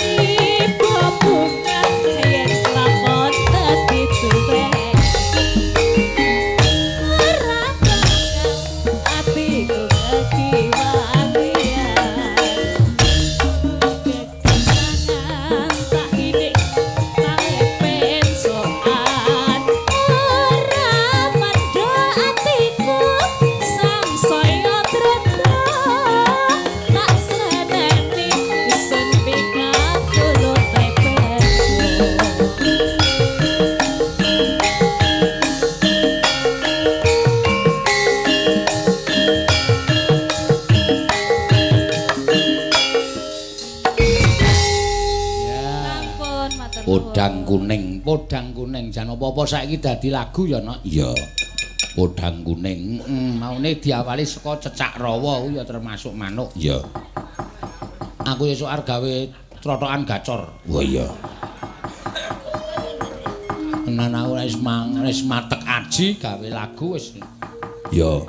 Ibu bunga yen lakon dadi tuwek. Ora bakal atiku kekiwangian. Kekenangan tak ini kalepen soan. Ora mendho atiku sangsaya tretno. Tak seneni sun pikatulute pepo.
Ya.
Ampun, matur nuwun.
Podang kuning, jan apa-apa saiki dadi lagu ya, Nok. Iya. Podang kuning, maune diawali saka cecak rawa kuwi ya termasuk manuk. Iya. Aku esuk arep gawe trotokan gacor. Wah iya. Tenan aku wis wis matek aji gawe lagu wis. Ya,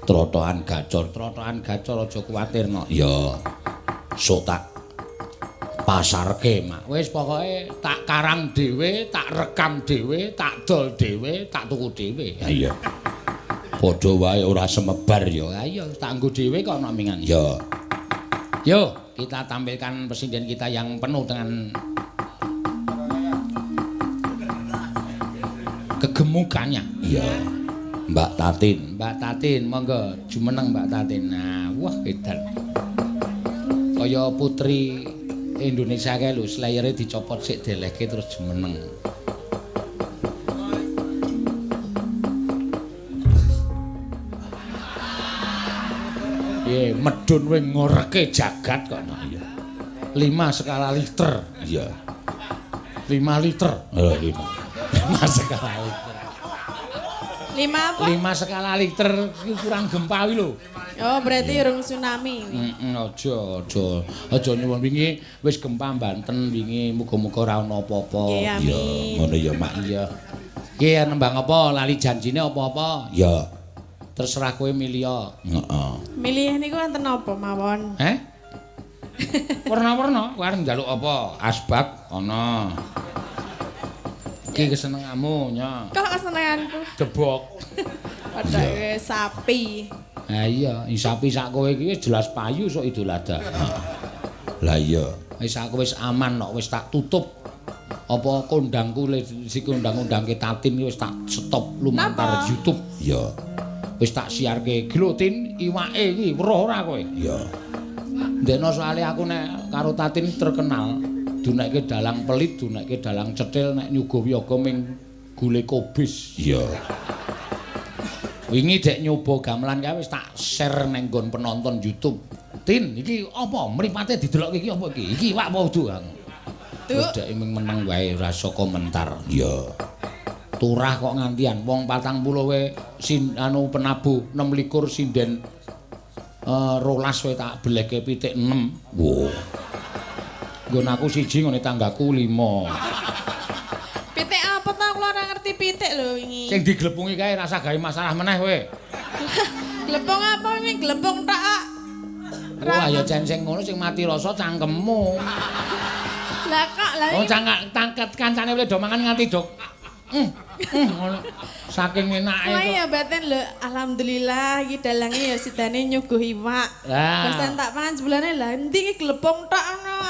trotokan gacor, trotokan gacor aja kuwatir, Nok. Ya. Sok tak pasarke, Mak. Wis pokoke tak karang dhewe, tak rekam dhewe, tak dol dhewe, tak tuku dhewe. Ha iya. Padha wae ora semebar ya. Ha iya, tak nggo dhewe kok ana mingan. Ya. Yo, kita tampilkan presiden kita yang penuh dengan kegemukannya. Iya. Mbak Tatin, Mbak Tatin, monggo jumeneng Mbak Tatin. Nah, wah edan. Kaya putri Indonesia kae lho, slayere dicopot sik delehke terus jumeneng. Piye, medun wing ngoreke jagat kok no. Iya. 5 skala liter. Iya. 5 liter. Oh, 5. 5 skala liter.
5 apa?
5 skala liter ukuran gempa kuwi lho.
Oh, berarti urung tsunami.
Heeh, aja aja. Aja nyuwun wingi wis gempa Banten wingi muga-muga ora ana apa-apa.
Nggih, amin.
Ngono ya, Mak. Iya. Ki nembang apa? Lali janjine apa-apa? Ya. Terserah kowe milih. Heeh.
Milih niku wonten napa mawon?
Heh? Warna-warna, kowe arep njaluk apa? Asbak ana. Iki kesenenganmu, nya.
Kok kesenenganku?
Debok.
Padha sapi.
Ha iya, sapi sak kowe iki wis jelas payu sok Idul Adha. Lah iya, wis aku wis aman kok, wis tak tutup. Apa kondangku sing kondang-kondangke Tatin wis tak stop lumantar
Napa?
YouTube. Iya. Wis tak siarke. Iki lho Tin, iwake iki weruh ora kowe? Iya. Ndekno soalé aku nek karo Tatin terkenal dunekke dalang pelit, dunekke dalang cetil nek nyuguh wiyaga ming gule kobis. Iya. Wingi dek nyoba gamelan kae wis tak share nang nggon penonton YouTube. Tin, iki apa mripate didelokke iki apa iki? Iki iwak apa udu, Kang? Terus dek ming meneng wae ora iso komentar. Iya. Turah kok ngantian wong 40 wae sin anu penabuh 26 sinden 12 wae tak belehke pitik 6. Wo. Nggon aku siji ngene tanggaku 5.
Pitik apa ta kula ora ngerti pitik lho wingi.
Sing diglepungi kae rasa gawe masalah meneh kowe.
Glepung apa wingi glepung tok kok.
Wah ya jan sing ngono sing mati rasa cangkemmu.
Lah kok lah
Oh cangkat tangket kancane oleh do mangan nganti dok. Ngono. Saking enake
Wah
kok.
ya batin lho, alhamdulillah iki dalange ya sidane nyuguh iwak.
Lah.
Terus tak pangan sebulane lah endi iki glepung tok ngono.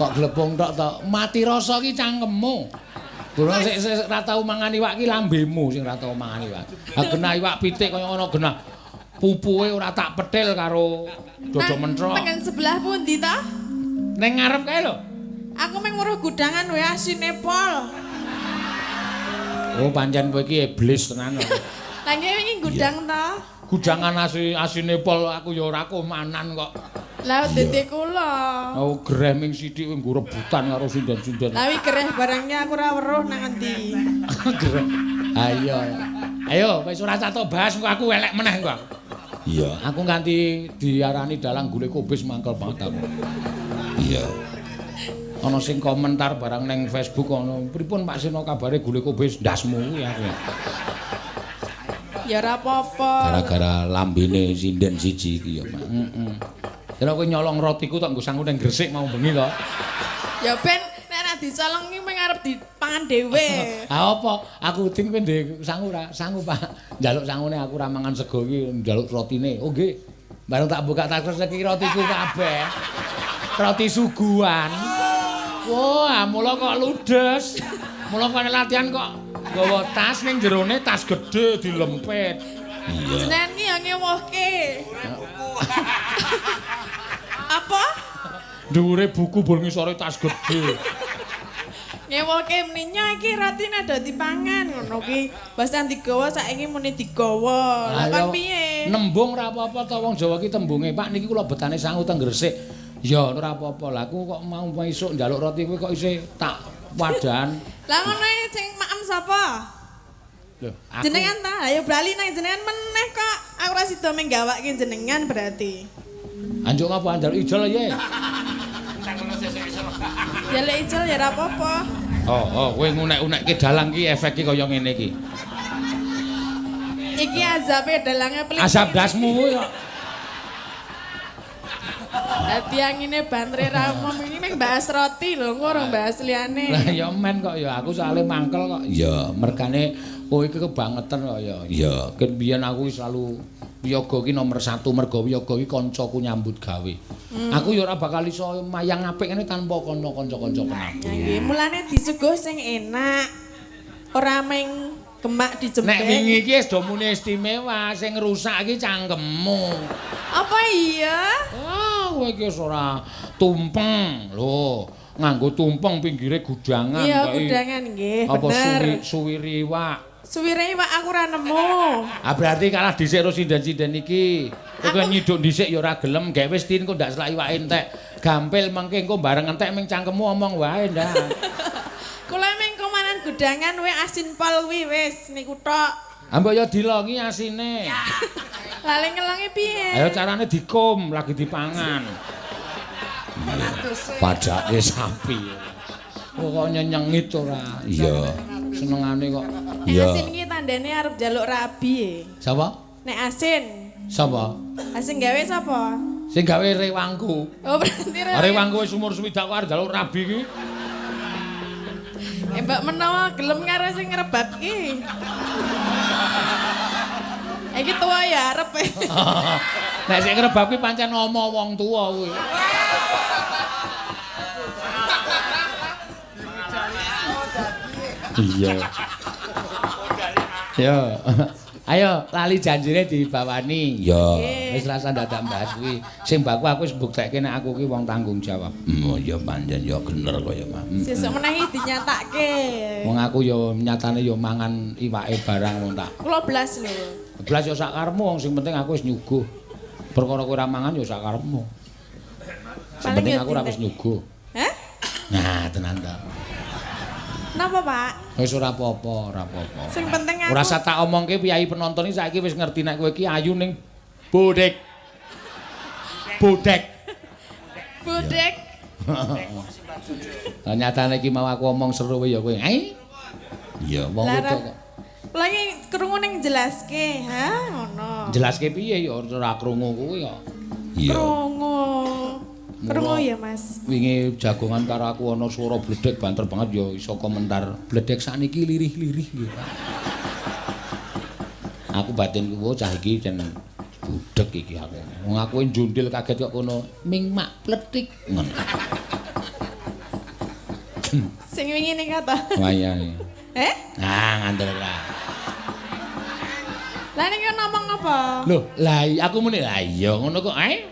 Kok glepung tok to? Mati rasa ki cangkemmu. Durung sik sik ra tau mangan iwak ki lambemu sing ra tau mangan iwak. Ha genah iwak pitik kaya ngono genah. Pupuhe ora tak petil karo dodo mentrok.
Tengen sebelah pundi ta?
Ning ngarep kae lho.
Aku mung weruh gudangan wae asine pol.
Oh pancen kowe iki iblis tenan.
Lah nggih wingi gudang ta?
Gudangan asine pol aku ya ora komanan kok.
Lah dadi kula.
Oh gereh ming sithik kowe nggo rebutan karo sinden-sinden.
Lah wi gereh barangnya aku ora weruh nang endi.
Gereh. Ayo. Ayo wis ora catok bahas engko aku elek meneh engko aku. Iya, aku nganti diarani dalang gule kobis mangkel banget aku. Iya. Ana sing komentar barang ning Facebook ana, pripun Pak Seno kabare gule kobis ndasmu kuwi aku.
Ya ora apa-apa.
Gara-gara lambene sinden siji iki ya, Pak. Heeh. Kira kowe nyolong rotiku tok nggo sangu ning Gresik mau bengi to.
Ya ben nek ora dicolong iki mung arep dipangan dhewe.
Ha apa? Aku udin kowe ndek sangu ora? Sangu, Pak. Njaluk sangune aku ora mangan sego iki njaluk rotine. Oh nggih. Bareng tak buka tas iki rotiku kabeh. Roti suguhan. Wah, mula kok ludes. Mula kok latihan kok nggawa tas ning jerone tas gedhe dilempit. Iya.
Jenengan ki ya ngewohke. Apa?
Dhuwure buku bol ngisore tas gedhe.
Ngewohke meninya iki rotine do dipangan ngono ki. Basan digawa saiki muni digawa. Lah kon piye?
Nembung ora apa-apa to wong Jawa ki tembunge. Pak niki kula betane sangu teng Gresik. Ya ora apa-apa. Lah aku kok mau esuk njaluk roti kuwi kok isih tak wadan.
Lah ngono sing maem sapa?
Lho, aku
jenengan ta? Ayo bali nang jenengan meneh kok. Aku ora sida menggawake jenengan berarti.
Anjuk apa njaluk ijol ya?
Njaluk ijol ya ora apa-apa.
Oh, oh, kowe ngunek-unekke dalang ki efeke kaya ngene iki.
Iki azabe dalange pelit.
Azab dasmu kuwi kok.
Dadi angine bantre ra umum iki mung bahas roti lho, engko ora bahas liyane.
Lah ya men kok ya aku soalé mangkel kok. Ya, mergane kowe iki kebangetan kok ya. Ya, ket biyen aku selalu wiyaga ki nomor 1 mergo wiyaga ki kancaku nyambut gawe. Aku ya ora bakal iso mayang apik ngene tanpa kono kanca-kanca penabuh.
Nggih, mulane disuguh sing enak. Ora meng gemak dijembeng.
Nek wingi iki wis do muni istimewa, sing ngrusak iki cangkemmu.
Apa iya?
Ah, kowe iki wis ora tumpeng. Lho, nganggo tumpeng pinggire gudangan.
Iya, gudangan nggih,
bener.
Apa
suwiri iwak?
Suwire iwak aku ora nemu.
Ah berarti kalah dhisik karo sinden-sinden iki. Kowe nyiduk dhisik ya ora gelem, gawe wis tin kok ndak selak iwake entek. Gampil mengke engko bareng entek ming cangkemmu omong wae ndak.
Kula ming komanan gudangan we asin pol kuwi wis niku tok.
Ah mbok ya dilongi asine.
Lah le ngelongi piye?
Ayo carane dikum lagi dipangan. Padake sapi. Kok nyenyengit ora? Iya. Senengane kok.
Nek asin iki tandane arep njaluk rabi e.
Sapa?
Nek asin.
Sapa?
Sing gawe sapa?
Sing gawe rewangku.
Oh berarti rewangku.
Rewangku wis umur 60 kok arep njaluk rabi iki.
Mbak menawa gelem karo sing ngrebab iki. Iki tuwa ya arep.
Nek sing ngrebab kuwi pancen omo wong tuwa kuwi. Iya. Yo. Ayo lali janjine dibawani. Ya, wis rasa dadak bahas kuwi. Sing baku aku wis mbuktekke nek aku ki wong tanggung jawab. Oh ya pancen ya bener kaya mah.
Sesuk meneh dinyatake.
Wong aku ya nyatane ya mangan iwake barang wong tak.
Kula blas lho.
Blas ya sak karepmu wong sing penting aku wis nyuguh. Perkara kowe ora mangan ya sak karepmu. Sing penting aku ora wis nyuguh.
Hah?
Nah, tenan ta.
Napa, Pak?
Wis ora apa-apa, ora apa-apa.
Sing penting aku
ora usah tak omongke piyayi penonton iki saiki wis ngerti nek kowe iki ayu ning bodek. Bodek.
Bodek.
Lah nyatane iki mau aku omong seru ya kowe. Ai. Iya, wong wedok kok.
Lah iki krungu ning jelaske, ha ngono.
Jelaske piye ya ora krungu kuwi kok.
Iya. Krungu. Krungu ya, Mas.
Wingi jagongan karo aku ana swara bledek banter banget ya iso komentar. Bledek sakniki lirih-lirih nggih, Pak. Aku batinku cah iki jen budek iki aku. Wong aku njundil kaget kok kono ming mak pletik ngono.
Sing wingi ning kata.
Wah iya.
Eh?
Nah, ngandel ora.
Lah ning ngomong apa?
Lho, lah aku muni lah iya ngono kok ae.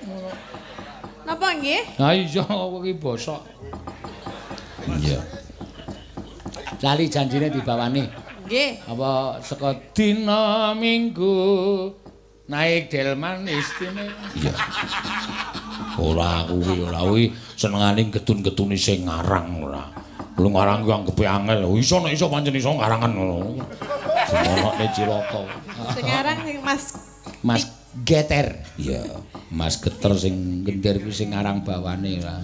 Napa nggih?
Ha iya kowe iki bosok. Iya. Lali janjine dibawani.
Nggih.
Apa saka dina Minggu naik delman istimewa. Iya. Ora kuwi ora kuwi senengane getun-getuni sing ngarang ora. Lu ngarang kuwi anggepe angel. Iso nek iso pancen iso ngarangan ngono. Dimonokne cilaka.
Sing ngarang sing Mas
Mas Geter. Iya, Mas Geter sing gender kuwi sing ngarang bawane lah.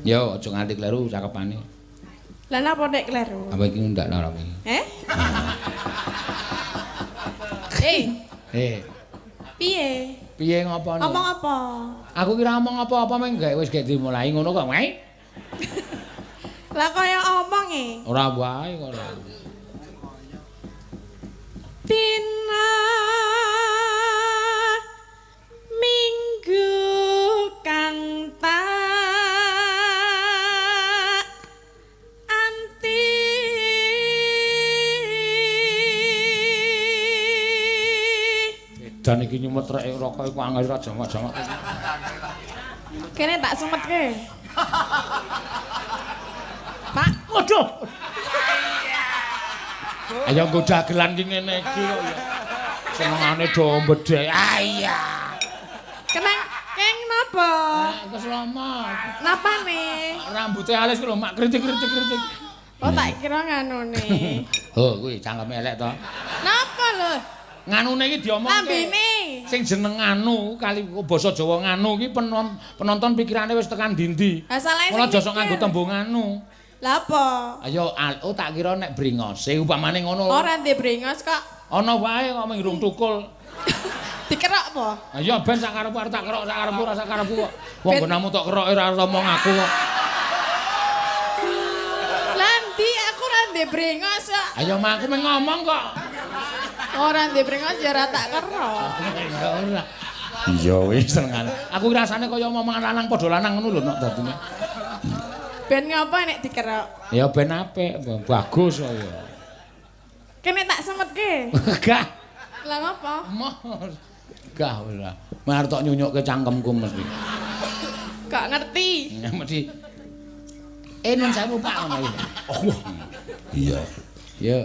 Yo aja nganti kleru cakepane.
Lah napa nek kleru?
Apa iki ndak ora iki?
Eh? Eh.
Eh.
Piye?
Piye ngopone?
Omong apa?
Aku kira omong apa-apa meng gak wis gak dimulai ngono kok. Wae.
Lah kaya omong e.
Ora wae kok ora.
Dina Minggu kang tak anti.
Edan iki nyumet rek rokok iku angel ora jamak-jamak.
Kene tak sumetke. Pak,
waduh. Ayo nggo dagelan ki ngene iki kok ya. Senengane do mbedhek. Ah iya.
Kenang keng napa?
Keselamat.
Napane?
Rambute alis ku lho mak kritik-kritik-kritik.
Oh tak kira nganune.
Oh kuwi cangkeme elek to.
Napa lho?
Nganune iki diomongke.
Lambene.
Sing jeneng nganu kali basa Jawa nganu iki penonton pikirane wis tekan ndi-ndi.
Ha salahe
sing aja sok nganggo tembung nganu.
Lah apa?
Ayo oh tak kira nek brengose upamane ngono.
Ora ndek brengos kok.
Ana wae kok mung tukul.
Dikerok apa?
Ayo ben sak karepku arep tak kerok sak karepku ora sak karepku kok. Wong nggonamu tok keroke ora omong aku kok.
Lah ndi aku ora ndek brengos kok.
Ayo mah aku mung ngomong kok.
Ora ndek brengos ya ora tak kerok.
Ya ora. Iya wis senengane. Aku rasane kaya omongan lanang padha lanang ngono lho nok dadine.
Ben ngapa nek dikerok?
Ya ben apik, bagus kok ya.
Kene tak semetke.
Gah.
Lah ngapa?
Gah ora. Mari tok nyunyukke cangkemku mesti.
Kok ngerti?
Mesti. Nun sewu Pak ngono iki. Oh. Iya. Ya.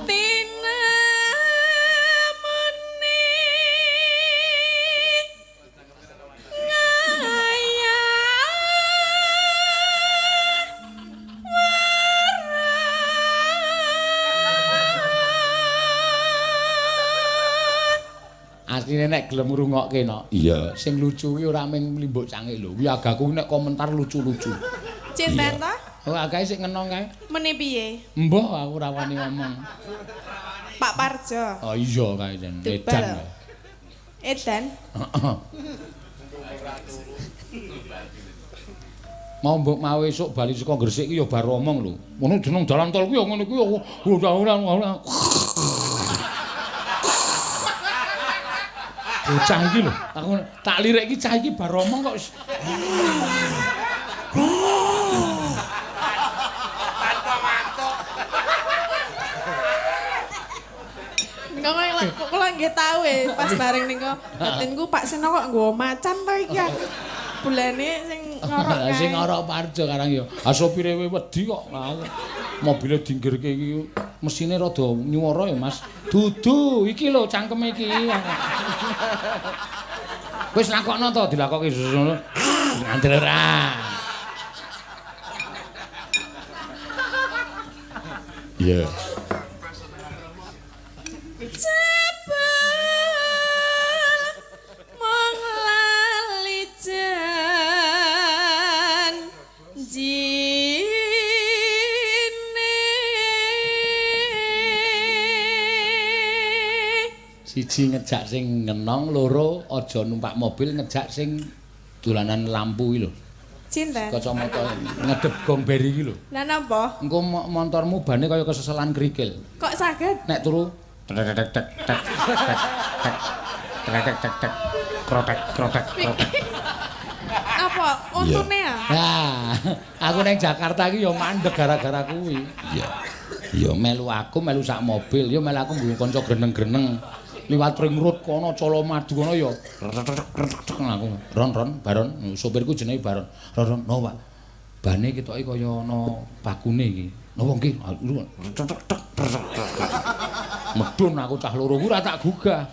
Tina muni ngaya
Asline nek gelem ngrungokke no. Iya, sing lucu kuwi ora mung mlimbuk cangik lho. Kuwi agaku nek komentar lucu-lucu.
Cinten ta?
Oh, agae sik ngenong kae.
Meni piye?
Mbah aku ora wani ngomong.
Pak Parjo.
Oh iya kae jen. Edan.
Edan.
Heeh. Mau mbok mau esuk bali saka Gresik ki ya bar omong lho. Ngono jeneng dalan tol ku ya ngono kuwi ora ora ora. Bocah iki lho, aku tak lirik iki cah iki bar omong kok wis.
Tanpa mantuk.
Nika kok kula nggih tau e pas bareng nika batinku Pak Seno kok nggawa macan to iki aku. Bulane sing ngorok kae.
Sing ngorok Parjo karang ya. Ah sopire wedi kok. Mobile dinggirke iki mesine rada nyuwara ya Mas. Dudu iki lho cangkeme iki. Wis lakokno to dilakokke ngono. Ngandel ora. Iya.
Jebul mung lali janjine.
Siji ngejak sing ngenong, loro aja numpak mobil ngejak sing dolanan lampu iki lho.
Cinten.
Kacamata ngedep gong beri iki lho.
Lah napa?
Engko montormu bane kaya keseselan kerikil.
Kok saged?
Nek turu tek tek tek tek tek tek tek tek tek krotek krotek krotek.
Apa untune ya?
Nah, aku nang Jakarta iki ya mandeg gara-gara kuwi. Iya. Ya melu aku melu sak mobil, ya melu aku nggo kanca greneng-greneng. Liwat ring road kono Colomadu kono ya aku ron ron baron sopirku jenenge Baron. Ron ron no Pak. Bane ketoke kaya ana bakune iki. Napa nggih? Medun aku cah loro ku ora tak gugah.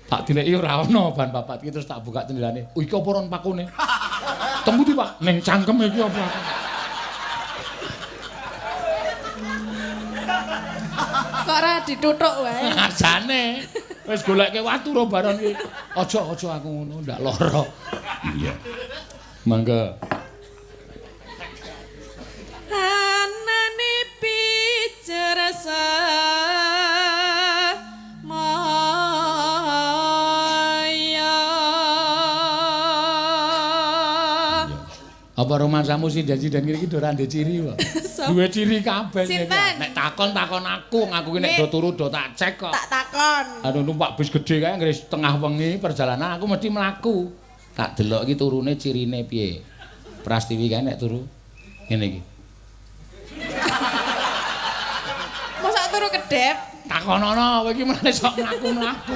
Tak dileki ora ana ban papat iki terus tak buka jendelane. Oh iki apa ron pakune? Temu di Pak, ning cangkem iki apa?
Kok ora dituthuk wae.
Jane. Wis goleke watu ro Baron iki. Aja aku ngono ndak lara. Iya. Mangga.
Anane pijer mara.
Apa romansamu sinden-sinden ngene iki ora ndek ciri kok. Duwe ciri kabeh ngene.
Sinten?
Nek takon-takon aku, ngaku ki nek do turu do tak cek kok.
Tak takon.
Anu numpak bis gedhe kae anggere setengah wengi perjalanan aku mesti mlaku. Tak delok iki turune cirine piye. Prastiwi kae nek turu ngene iki.
Mosok turu kedep?
Takonono kowe iki meneh sok mlaku-mlaku.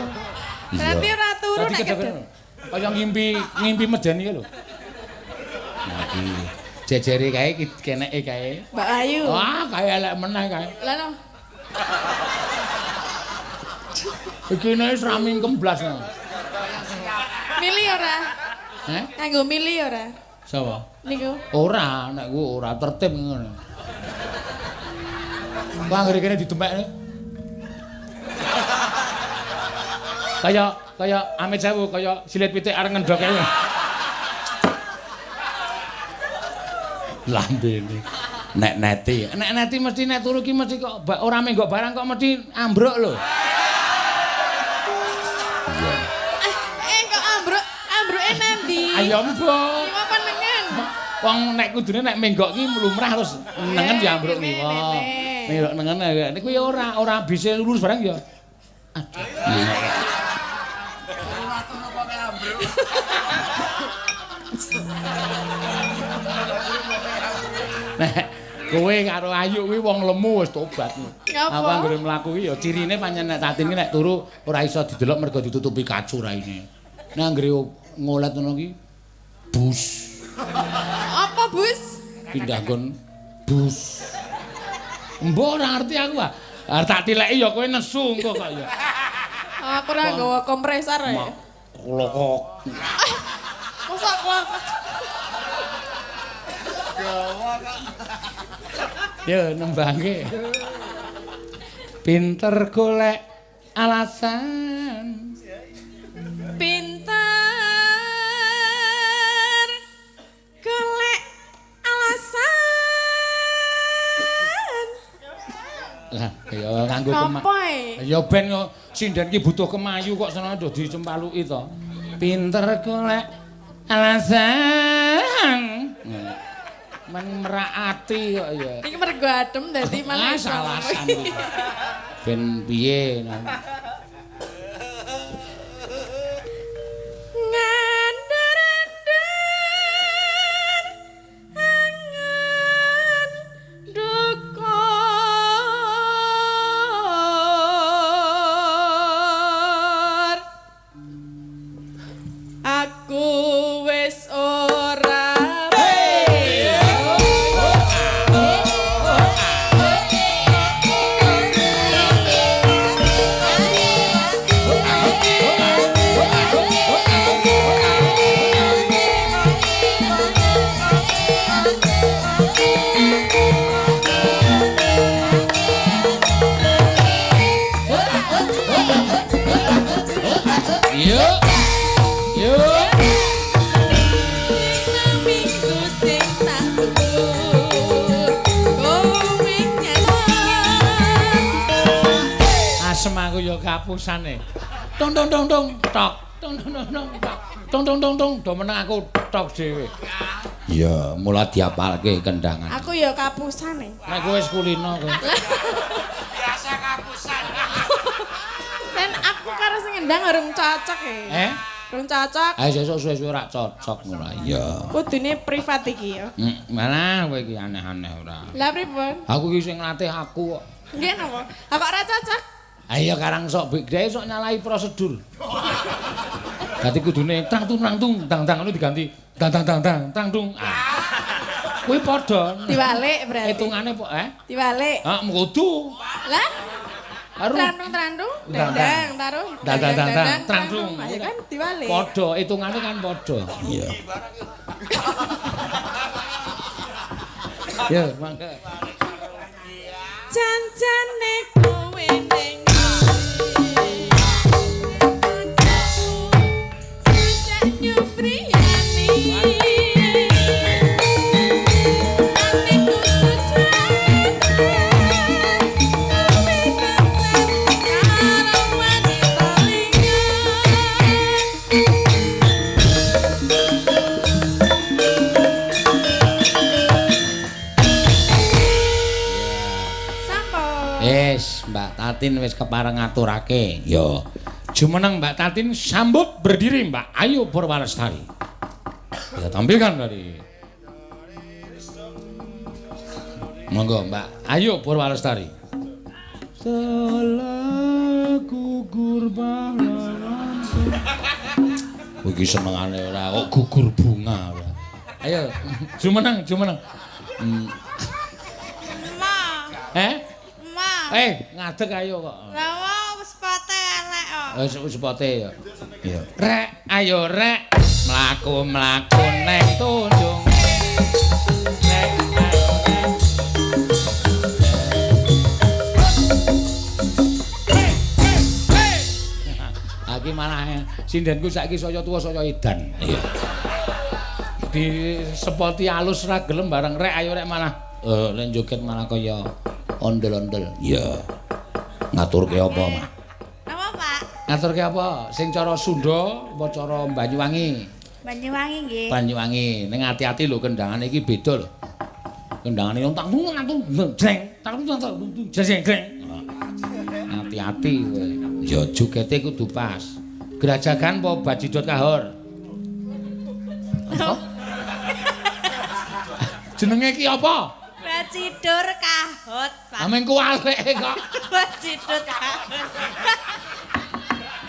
Berarti ora turu nek kedep.
Kaya ngimpi, ngimpi medeni lho. Nah iki jejere kae keneke kae.
Mbak Ayu.
Wah, kae elek meneh kae.
Lah no.
Iki nek wis ra mingkem blas.
Mili ora?
Heh?
Nganggo mili ora?
Sapa?
Niku.
Ora, nek ku ora tertib ngono. Wah, anggere kene ditemekne. Kaya kaya amit sewu kaya silit pitik areng ngendhok kae. Lambene. Nek neti, nek neti mesti nek turu ki mesti kok ora menggok barang kok mesti ambruk lho. Iya.
Kok ambruk? Ambruke nandi?
Ayo mbok.
Kiwa apa nengen?
Wong nek kudune nek menggok ki lumrah terus nengen ya ambruk ngiwa. Menggok nengen niku ya ora ora bisa lurus barang ya. Aduh.
Ora turu kok ambruk.
Nek kowe karo Ayu kuwi wong lemu wis tobat.
Ngapa?
Aku anggere mlaku kuwi ya cirine pancen nek Tatin ki nek turu ora iso didelok mergo ditutupi kacu raine. Nek anggere ngolet ngono ki bus.
Apa bus?
Pindah nggon bus. Mbok ora ngerti aku ah. Arep tak tileki ya kowe nesu engko kok ya.
Aku ora nggawa kompresor ya.
Klokok.
Mosok klokok.
Ya nembangke. Pinter golek alasan.
Pinter golek alasan.
Lah ya nganggo kema. Ya ben yo sinden ki butuh kemayu kok senenge do dicempaluki to. Pinter golek alasan. Men merak ati kok ya.
Iki mergo adem dadi malah
alasan. Ben piye
Ngandar-andar angan dukur. Aku wis ora.
Yuk. Yuk.
Minggu sing tak tunggu, kowe nyasar.
Asem aku ya kapusane. Tung tung tung tung tok. Tung tung tung tung tok. Tung tung tung tung do meneng aku tok dhewe. Iya, mula diapalke kendangan.
Aku ya kapusane.
Nek kowe wis kulino kowe.
Biasa kapusan.
Sen aku karo sing ngendang urung cocok e.
Eh?
Urung cocok.
Ayo sesuk suwe-suwe ora cocok ngono. Iya.
Kudune privat iki ya.
Malah kowe iki aneh-aneh ora.
Lah pripun?
Aku iki sing nglatih aku kok.
Nggih napa? Lah kok ora cocok?
Ayo karang sok dhek sok nyalahi prosedur. Dadi kudune trang tung trang tung dang dang ngono diganti dang dang dang dang trang tung. Ah. Kuwi padha.
Diwalik berarti.
Hitungane po eh?
Diwalik.
Hah, kudu.
Lah
Karo
trandung-trandung, dandang, taruh.
Dang dang dang dang trandung.
Ayo kan diwalik.
Padha, hitungane kan padha. Iya. Ya, mangga.
Jancane kowe ning sejak nyupriyani. Atiku sejak kowe kencan karo wanita liya.
Tatin wis kepareng ngaturake. Ya. Jumeneng Mbak Tatin sambut berdiri Mbak Ayu Purwalestari. Kita tampilkan dari. Monggo Mbak Ayu Purwalestari. Telah gugur pahlawan. Iki senengane ora kok gugur bunga ora. Ayo jumeneng jumeneng.
Ma.
Eh?
Ma.
Eh, ngadeg ayo kok.
Lah wong sepote elek kok.
Wis sepote ya. Iya. Rek, ayo rek, mlaku-mlaku neng Tunjung. Rek, ayo rek. Iki malah sindenku saiki saya tuwa saya edan. Iya. Disepoti alus ra gelem bareng rek ayo rek malah lek joget malah kaya ondel-ondel. Iya. Ngaturke apa, Mak?
Apa, Pak?
Ngaturke apa? Sing cara Sunda apa cara Banyuwangi?
Banyuwangi nggih.
Banyuwangi. Ning ati-ati lho kendangane iki beda lho. Kendangane wong tak jreng, tak jreng jreng. Ati-ati kowe. Ya jogete kudu pas. Grajagan apa Bajidot Kahor? Apa? Jenenge iki apa?
Bajidur Kahot, Pak.
Ameng kuwaleke kok.
Bajidot Kahot.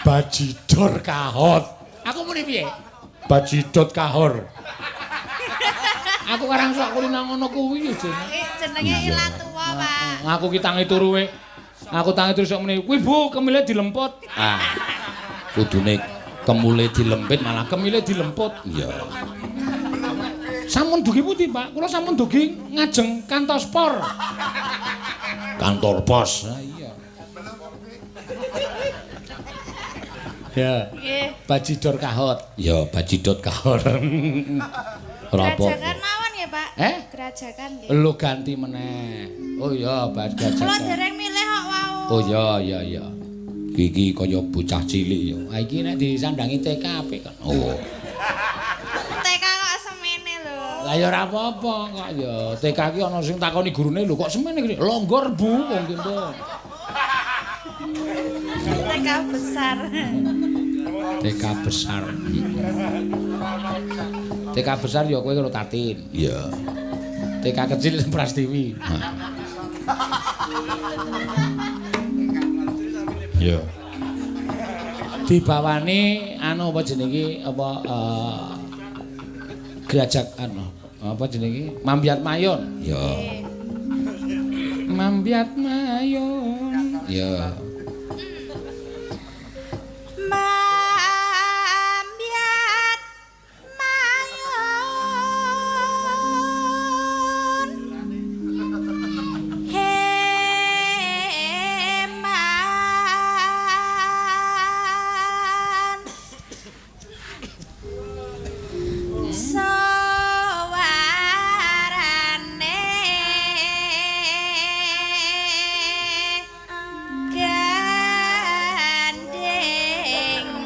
Bajidor Kahot. Aku muni piye? Bajidot Kahor. Aku karang sok kulino ngono kuwi jenenge.
Jenenge ilat tuwa, Pak.
Aku ki tangi turu we. Aku tangi turu sok muni, "Kuwi Bu, kemile dilemput." Ah. Kudune kemule dilempit malah kemile dilemput. Iya. Sampun dugi pundi, Pak? Kula sampun dugi ngajeng kantos por. Kantor pos. Ha iya. Ya.
Nggih.
Bajidor Kahot. Ya, Bajidot Kahor. Ora apa.
Grajagan mawon nggih, Pak.
Eh?
Grajagan nggih.
Lho ganti meneh. Oh iya, Grajagan.
Kula dereng milih kok wau.
Oh iya, iya, iya. Iki kaya bocah cilik ya. Ha iki nek disandangi TK apik kan. Oh.
TK kok semene lho.
Lah ya ora apa-apa kok ya. TK ki ana sing takoni gurune lho kok semene iki. Longgor Bu wong kene.
TK besar.
TK besar. TK besar ya kowe karo Tatin. Iya. TK kecil Prastiwi. Iya. Dibawani anu apa jenenge iki apa grajak anu apa jenenge iki Mambiat Mayon. Iya. Mambiat Mayon. Iya.
Mambiat Mayon. Heman. Sawarane gandeng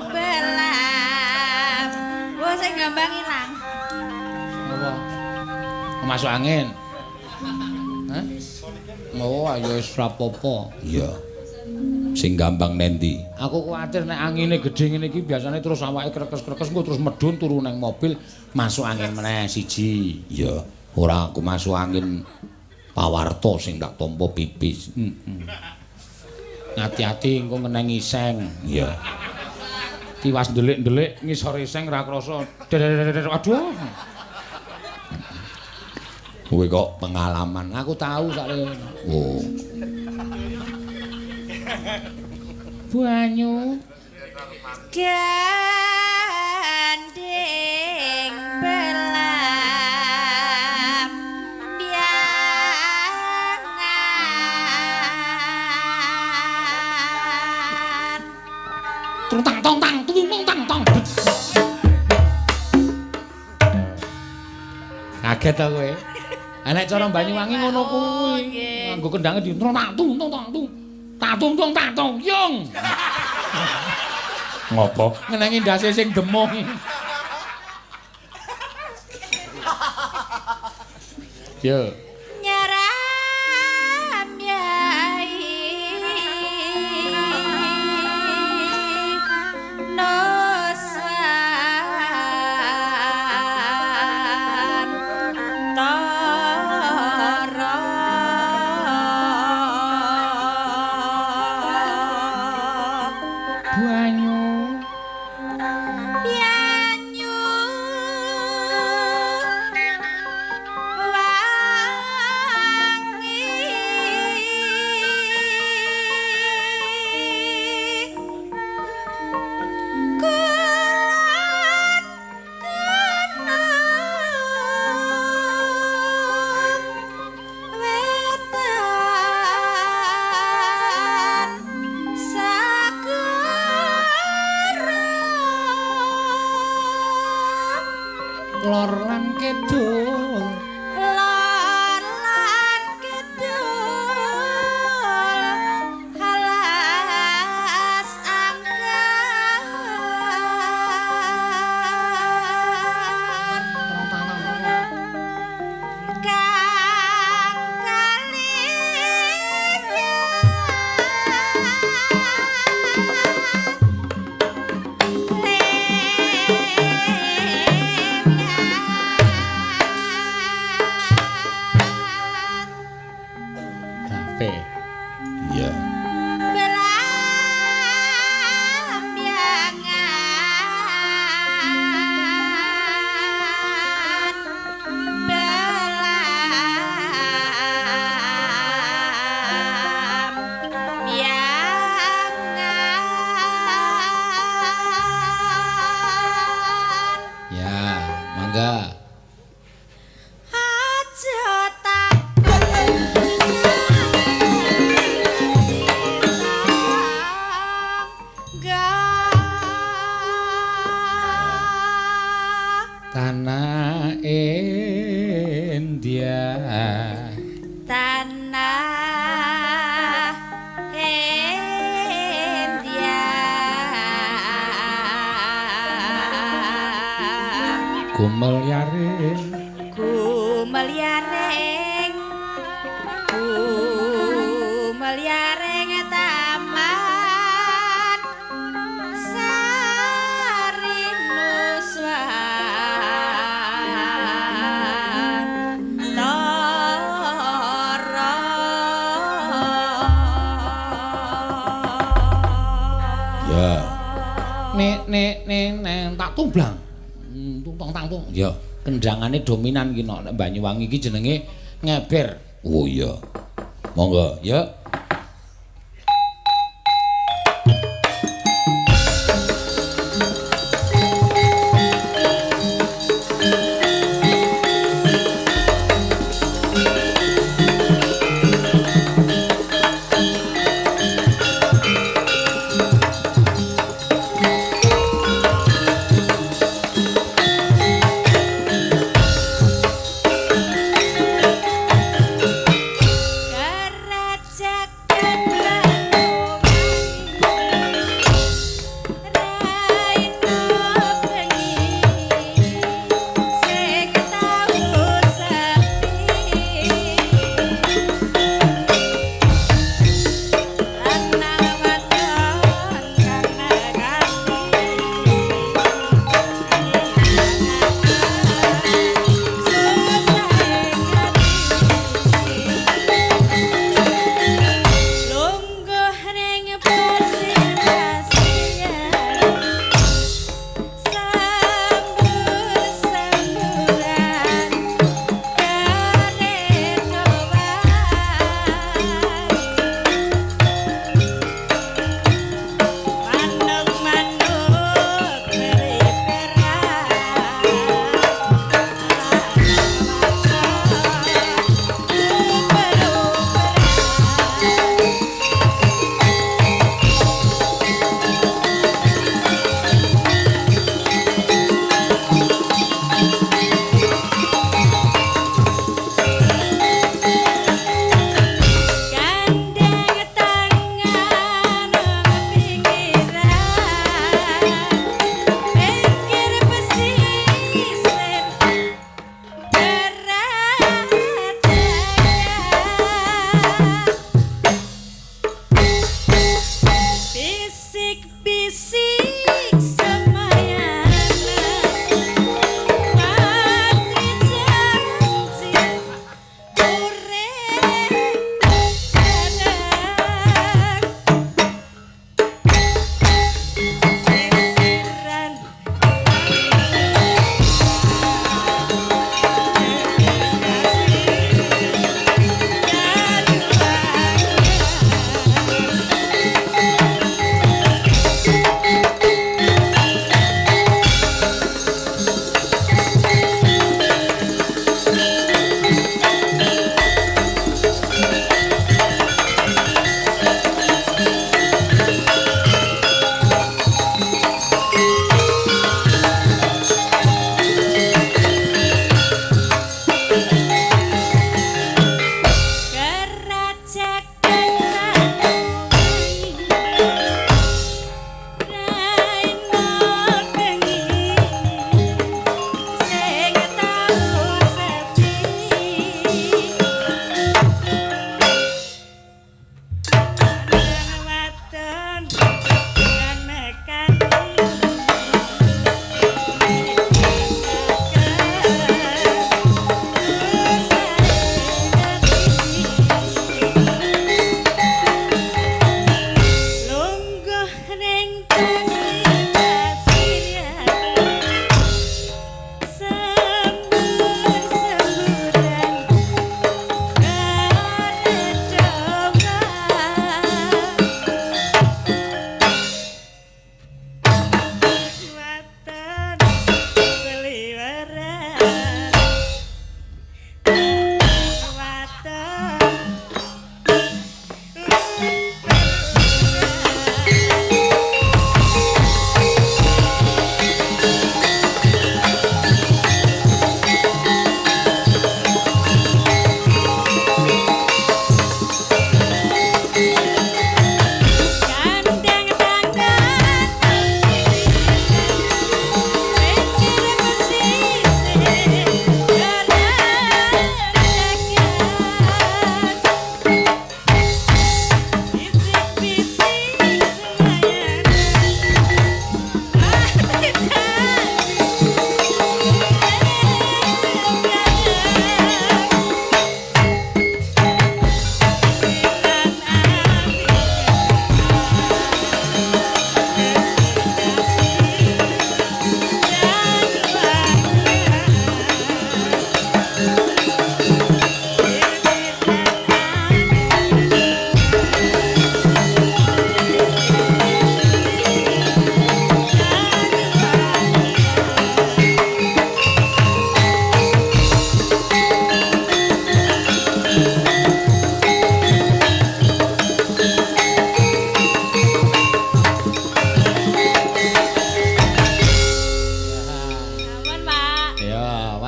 belam. Wah, sing gambang ilang.
Apa? Masuk angin. Hah? Oh, ayo wis rapopo. Iya. Sing gambang nendi? Aku kuwatir nek angine gedhe ngene iki biasane terus awake krekes-krekes engko terus medhun turu nang mobil masuk angin meneh siji. Iya. Ora aku masuk angin pawarto sing tak tampa pipis. Heeh. Ati-ati engko ngeneng iseng. Iya. Tiwas ndelik-ndelik ngisor iseng ra krasa. Aduh. Kowe kok pengalaman. Aku tahu sakle. Oh. Banyu
gandeng belam biangan.
Tung tang tong tang tung tong tang tong. Kaget ta kowe? Nek cara Banyuwangi ngono kuwi. Nganggo kendange di tung tang tung tong tung. Tatung tung tatung yung. Ngopo? Ngenengi ndase sing demung. Yo.
Nyeram yai.
Lor lan kidul.
Lor lan kidul alas angker kang
Kafe. Iya.
Belambangan belambangan.
Ya, mangga.
Aja takut
Tanah India.
Tanah India.
Gumelyaring
Gumelyaring gumelyaring taman sari nuswantara.
Ya. Nek nek nek nek tak tumblang. Tung tong tang tung. Ya, kendangane dominan ki nek Banyuwangi iki jenenge ngeber. Oh iya. Monggo, ya.
Kerajaan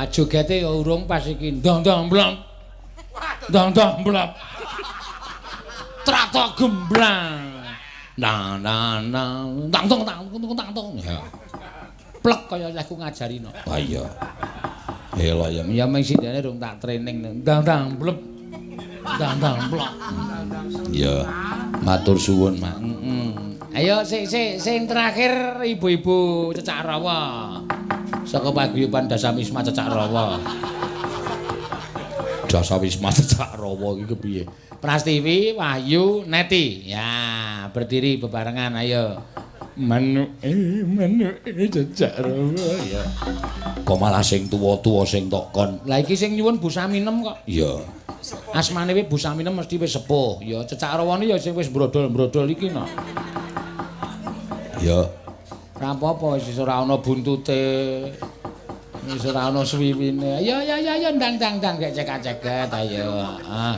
Wah, jogete ya urung pas iki. Ndang-ndang blong. Ndang-ndang blong. Trato gemblang. Nang nang nang tang tong tang tong tang tong. Ya. Plek kaya aku ngajari no. Wah iya. Hela ya, ya meng sindene rung tak training. Ndang-ndang blep. Ndang-ndang blok. Ya. Matur suwun, Mak. Heeh. Ayo sik sik sing terakhir ibu-ibu Cecak Rawa. Saka paguyuban Dasamisma Cecak Rawa. Dasawisma Cecak Rawa iki kepiye? Prastiwi, Wahyu, Neti. Ya, berdiri bebarengan ayo. Manuke, manuke Cecak Rawa ya. Kok malah sing tuwa-tuwa sing tok kon. Lah iki sing nyuwun Bu Saminem kok. Iya. Asmane wis Bu Saminem mesti wis sepuh. Ya Cecak Rawane ya sing wis brodol-brodol iki no. Ya. Ora apa-apa wis ora ana buntute. Wis ora ana swiwine. Ya ya ya ya ndang ndang ndang gek cekak-ceket ayo. Ah.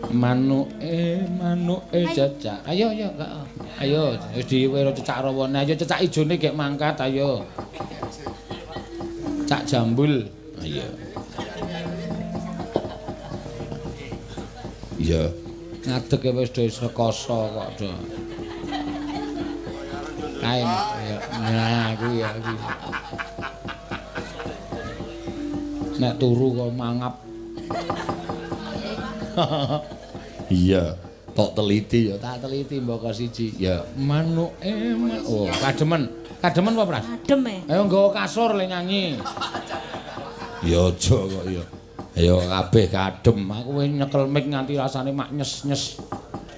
Manuke, manuke Cecak. Ayo ayo ayo wis diwero Cecak Rawane. Ayo cecak ijone gek mangkat ayo. Cak jambul. Ayo. Iya. Ngadeg wis do rekoso kok do. Kae ya. Nah, kuwi ya kuwi. Nek turu kok mangap. Iya, tok teliti ya, tak teliti mboko siji. Ya, manuke oh, kademen. Kademen apa, Pras?
Adem e.
Ayo nggawa kasur le nyanyi. Ya aja kok ya. Ayo kabeh kadem. Aku wis nyekel mic nganti rasane mak nyes-nyes.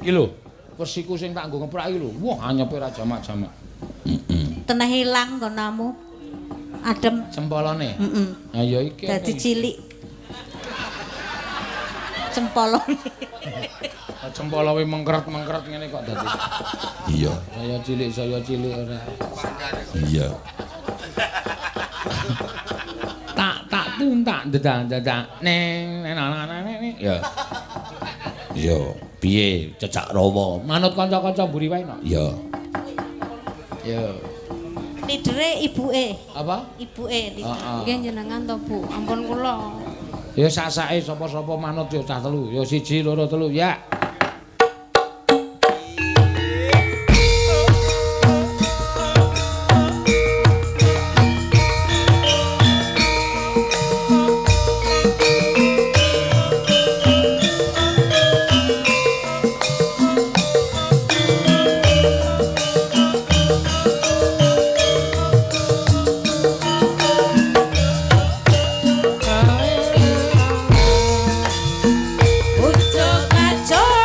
Iki lho, kursiku sing tak nggo ngeprak iki lho. Wah, anyepe ra jamak-jamak. Heeh.
Teneh ilang konamu. Adem.
Cempolone.
Heeh.
Ayo iki.
Dadi cilik. Cempolone.
Cempolowe mengkeret-mengkeret ngene kok dadi. Iya. Saya cilik ora. Iya. Tak tak tun tak dedang dedang neng neng neng neng. Ya. Iya, piye Cecak Rawa? Manut kanca-kanca mburi wae no. Iya. Ya.
Lidere ibuke.
Apa?
Ibuke.
Heeh.
Nggih jenengan to, Bu. Ampun kula.
Ya sak-sake sapa-sapa manut ya cah telu. Ya 1 2 3 ya.
Ujuk kacau.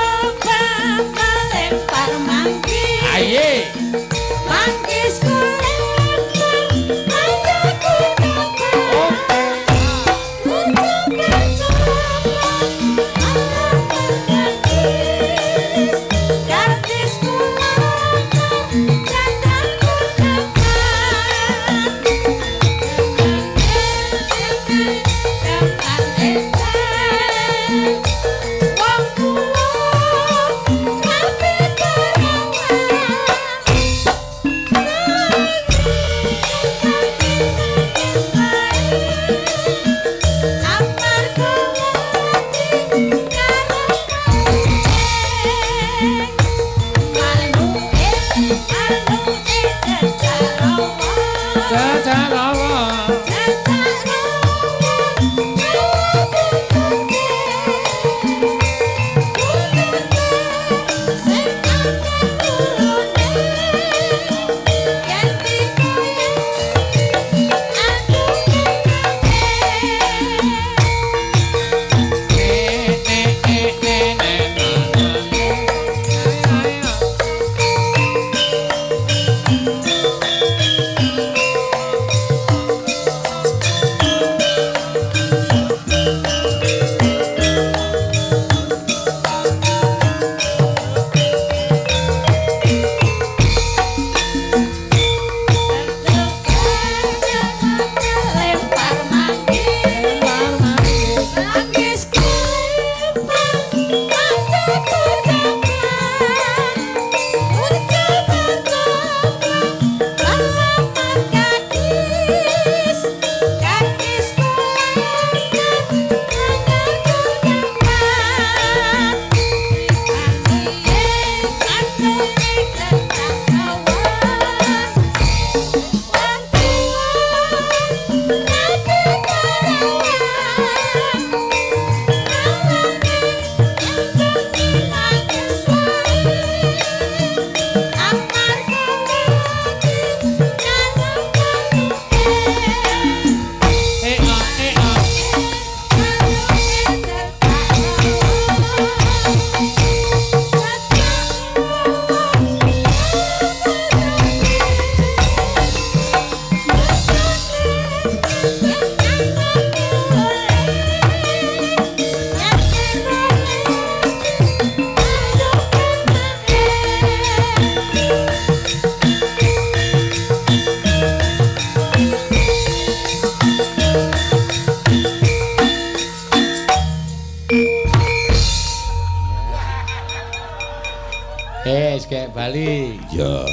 bali. Iya.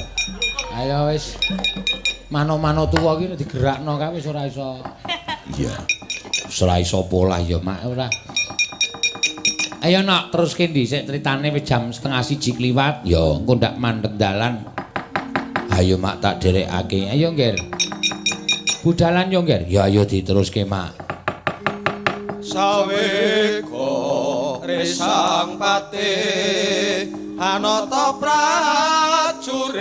Ayo wis. Mano-mano tuwa iki nek digerakno kae wis ora iso. Iya. Wis ora iso polah ya, Mak, ora. Ayo nak teruske dhisik critane wis jam 12.30 kliwat. Ya, engko ndak mandeg dalan. Ayo Mak tak dherekake. Ayo, Ngger. Budalan yo, Ngger. Ya ayo diteruske, Mak.
Saweka resang pati anata prajurit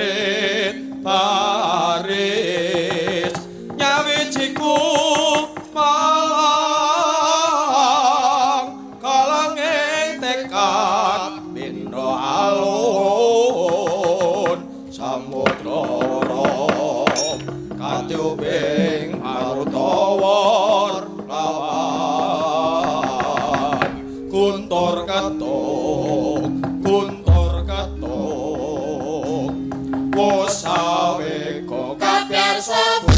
baris nyawijiku malang kalanging tekad bina alun samudra katiuping marutawar lawan kuntur ketuk kuntur ketuk wosaweka kapyarsa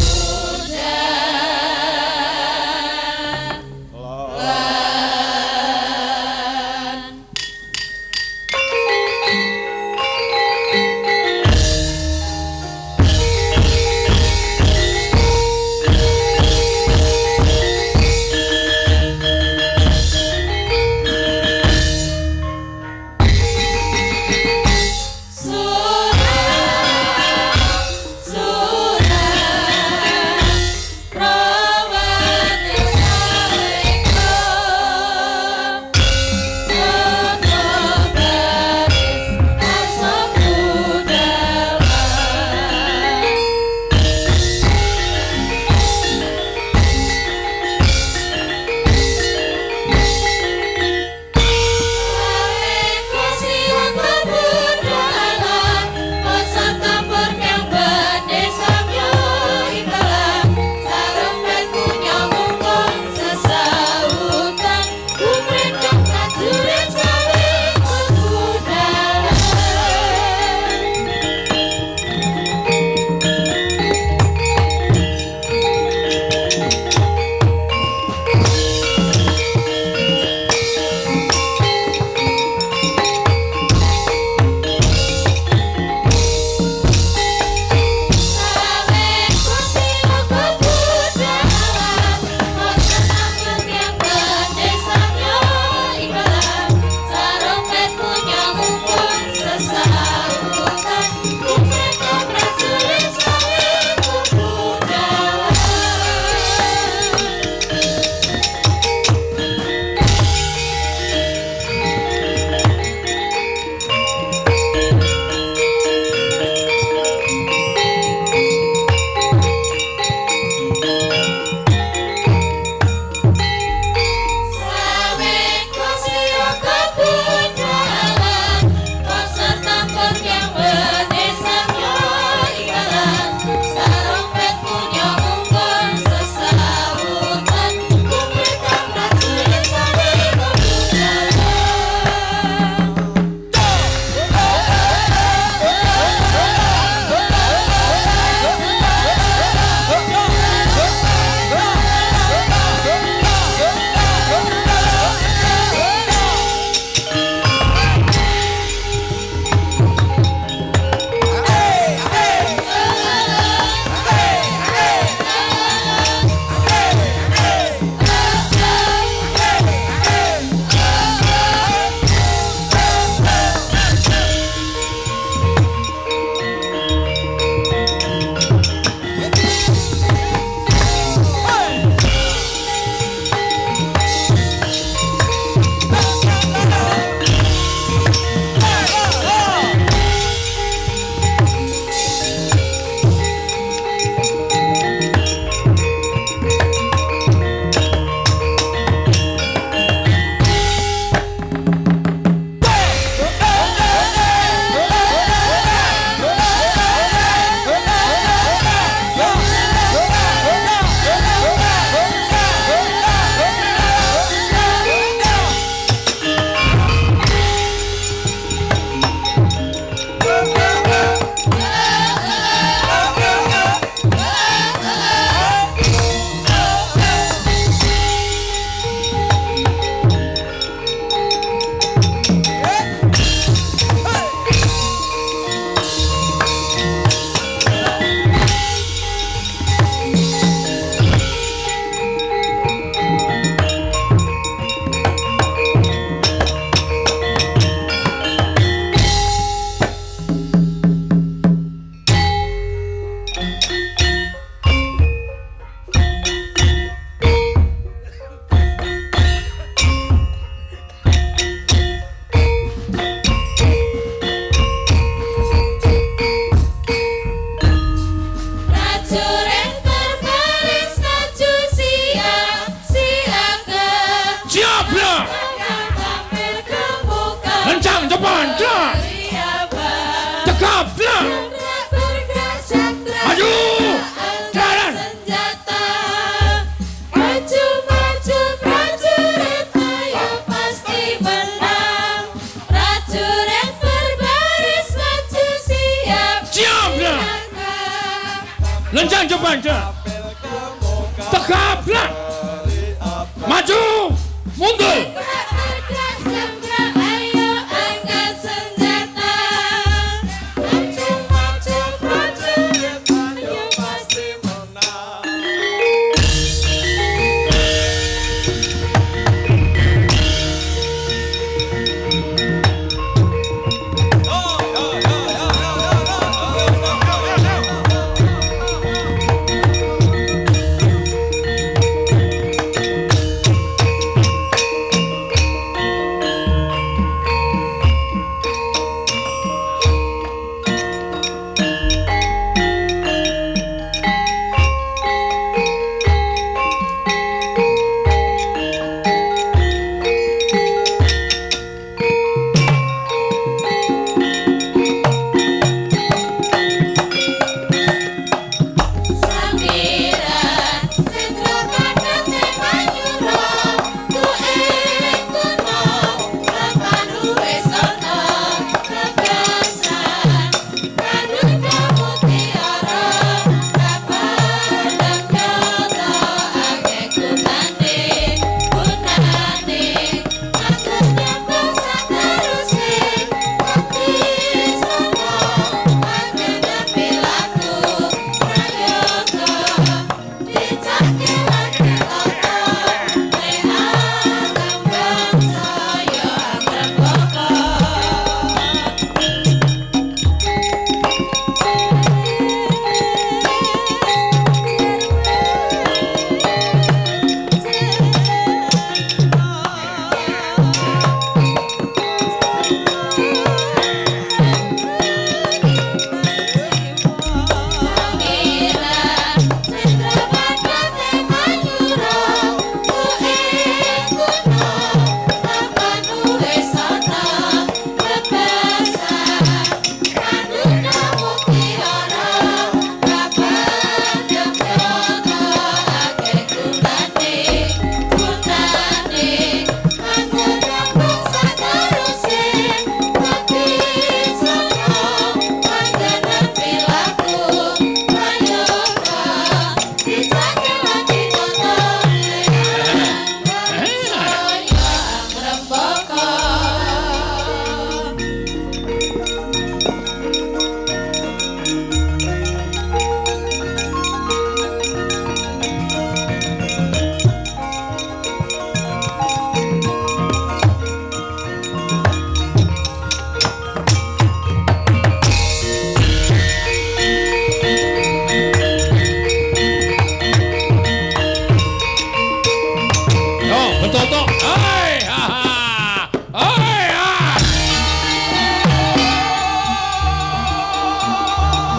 Lenjang jebanjang. Tegap gerak. Maju. Mundur.
Ayo angkat senjata. Maju maju prajurit, ayo pasti
menang.
Sambiran cendra kadate manyura tuwe kuno kapanu wis ana kegasan karunya mutiara kapan nyata akeh gunane gunane aku nyembah sateruse ati sanga angenepi laku prayoga dicake lagi tata nek anggap saya amrembaka. Sambiran cendra padate manyura tuwe kuno kapanu wis ana bebasan kanuka mutiara kapan nyata akeh gunane gunane kanggo nyambung sateruse ati sanga panggenepi laku prayoga dicake lagi tata saya amrembaka.
Yo, betul toh. Hai, ha, ha. Hai, ha.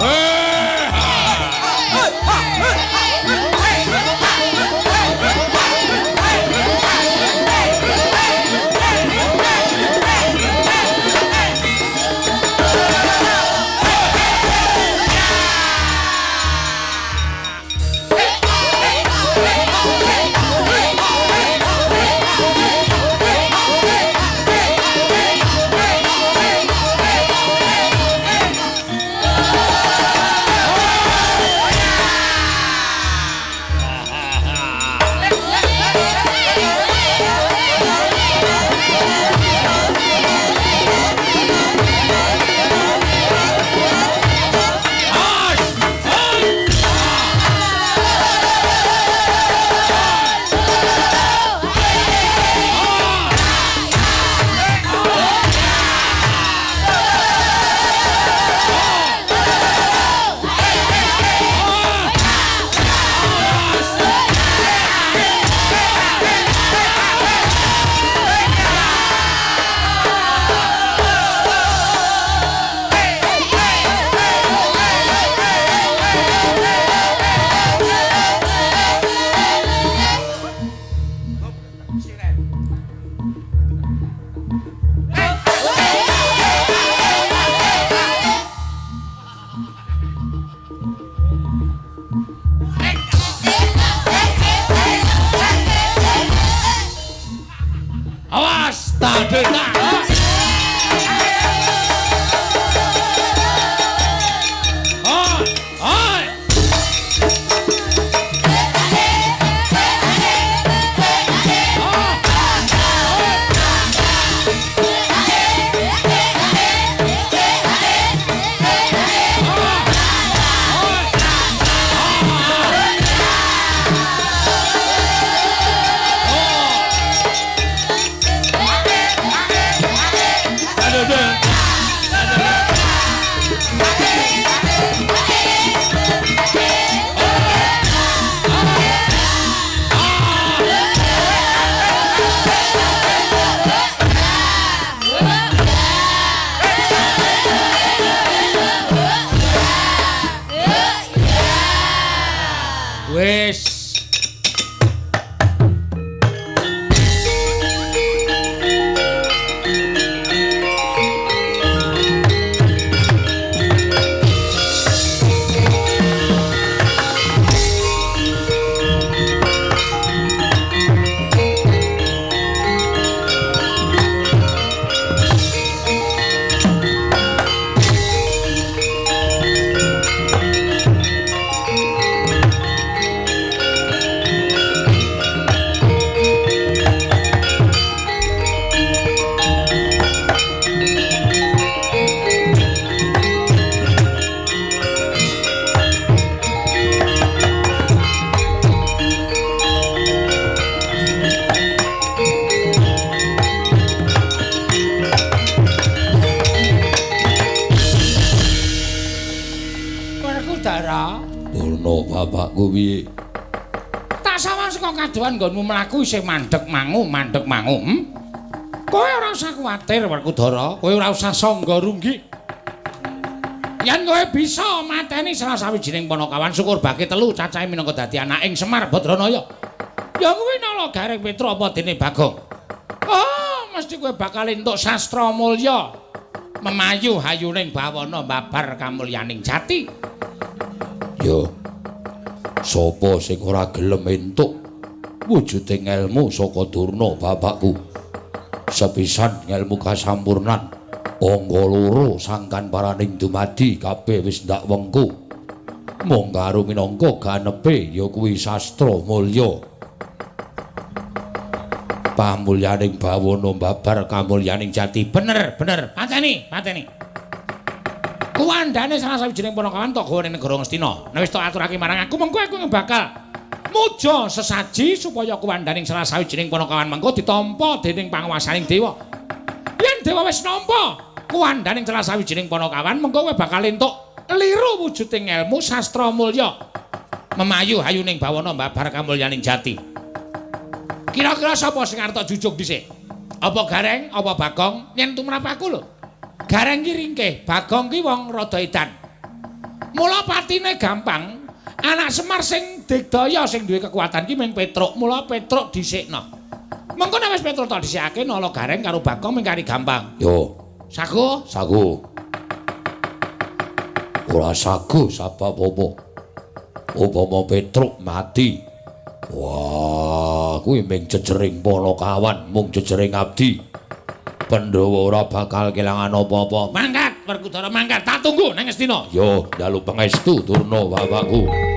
Hei, ha. Awas, tak. Ah, ah.
Bapakku piye?
Tak sawang saka kadohan nggonmu mlaku isih mandeg mangu, mandeg mangu. Kowe ora usah kuwatir, Werkudara, kowe ora usah sangga runggi. Yen kowe bisa mateni salah sawijining panakawan syukur bake telu cacahe minangka dadi anaking Semar Badranaya. Ya kuwi Nala Gareng Petruk apa dene Bagong. Oh, mesti kowe bakal entuk sastra mulya. Memayu hayuning bawana babar kamulyaning jati.
Yo. Sapa sing ora gelem entuk wujuding elmu saka Durna bapakku? Sepisan ngelmu kasampurnan, angka loro sangkan paraning dumadi kabeh wis ndak wengku. Mung karo minangka ganepe ya kuwi sastra mulya. Pamulyaning bawana babar kamulyaning jati.
Bener, bener. Pateni, pateni. Kuwandane salah sawijining panakawan tok gawa ning negara Ngastina. Nek wis tok aturake marang aku, mengko aku bakal muja sesaji supaya kuwandaning salah sawijining panakawan mengko ditampa dening panguwasaning dewa. Yen dewa wis nampa kuwandaning salah sawijining panakawan, mengko kowe bakal entuk liru wujuding elmu sastra mulya. Memayu hayuning bawana babar kamulyaning jati. Kira-kira sapa sing arep tok jujuk dhisik? Apa Gareng, apa Bagong? Yen tumrap aku lho. Gareng ki ringkih, Bagong ki wong rada edan. Mula patine gampang. Anak Semar sing digdaya sing duwe kekuatan ki mung Petruk. Mula Petruk dhisikno. Mengko nek wis Petruk tok dhisikake Nala Gareng karo Bagong mung kari gampang.
Yo,
Sago,
sago. Ora sago sabab apa? Upama Petruk mati. Wah, kuwi mung jejering panakawan, mung jejering abdi. Pandhawa ora bakal kelangan apa-apa.
Mangkat Werkudara mangkat, tak tunggu nang Ngastina.
Yo, njaluk pangestu Durna bapakku.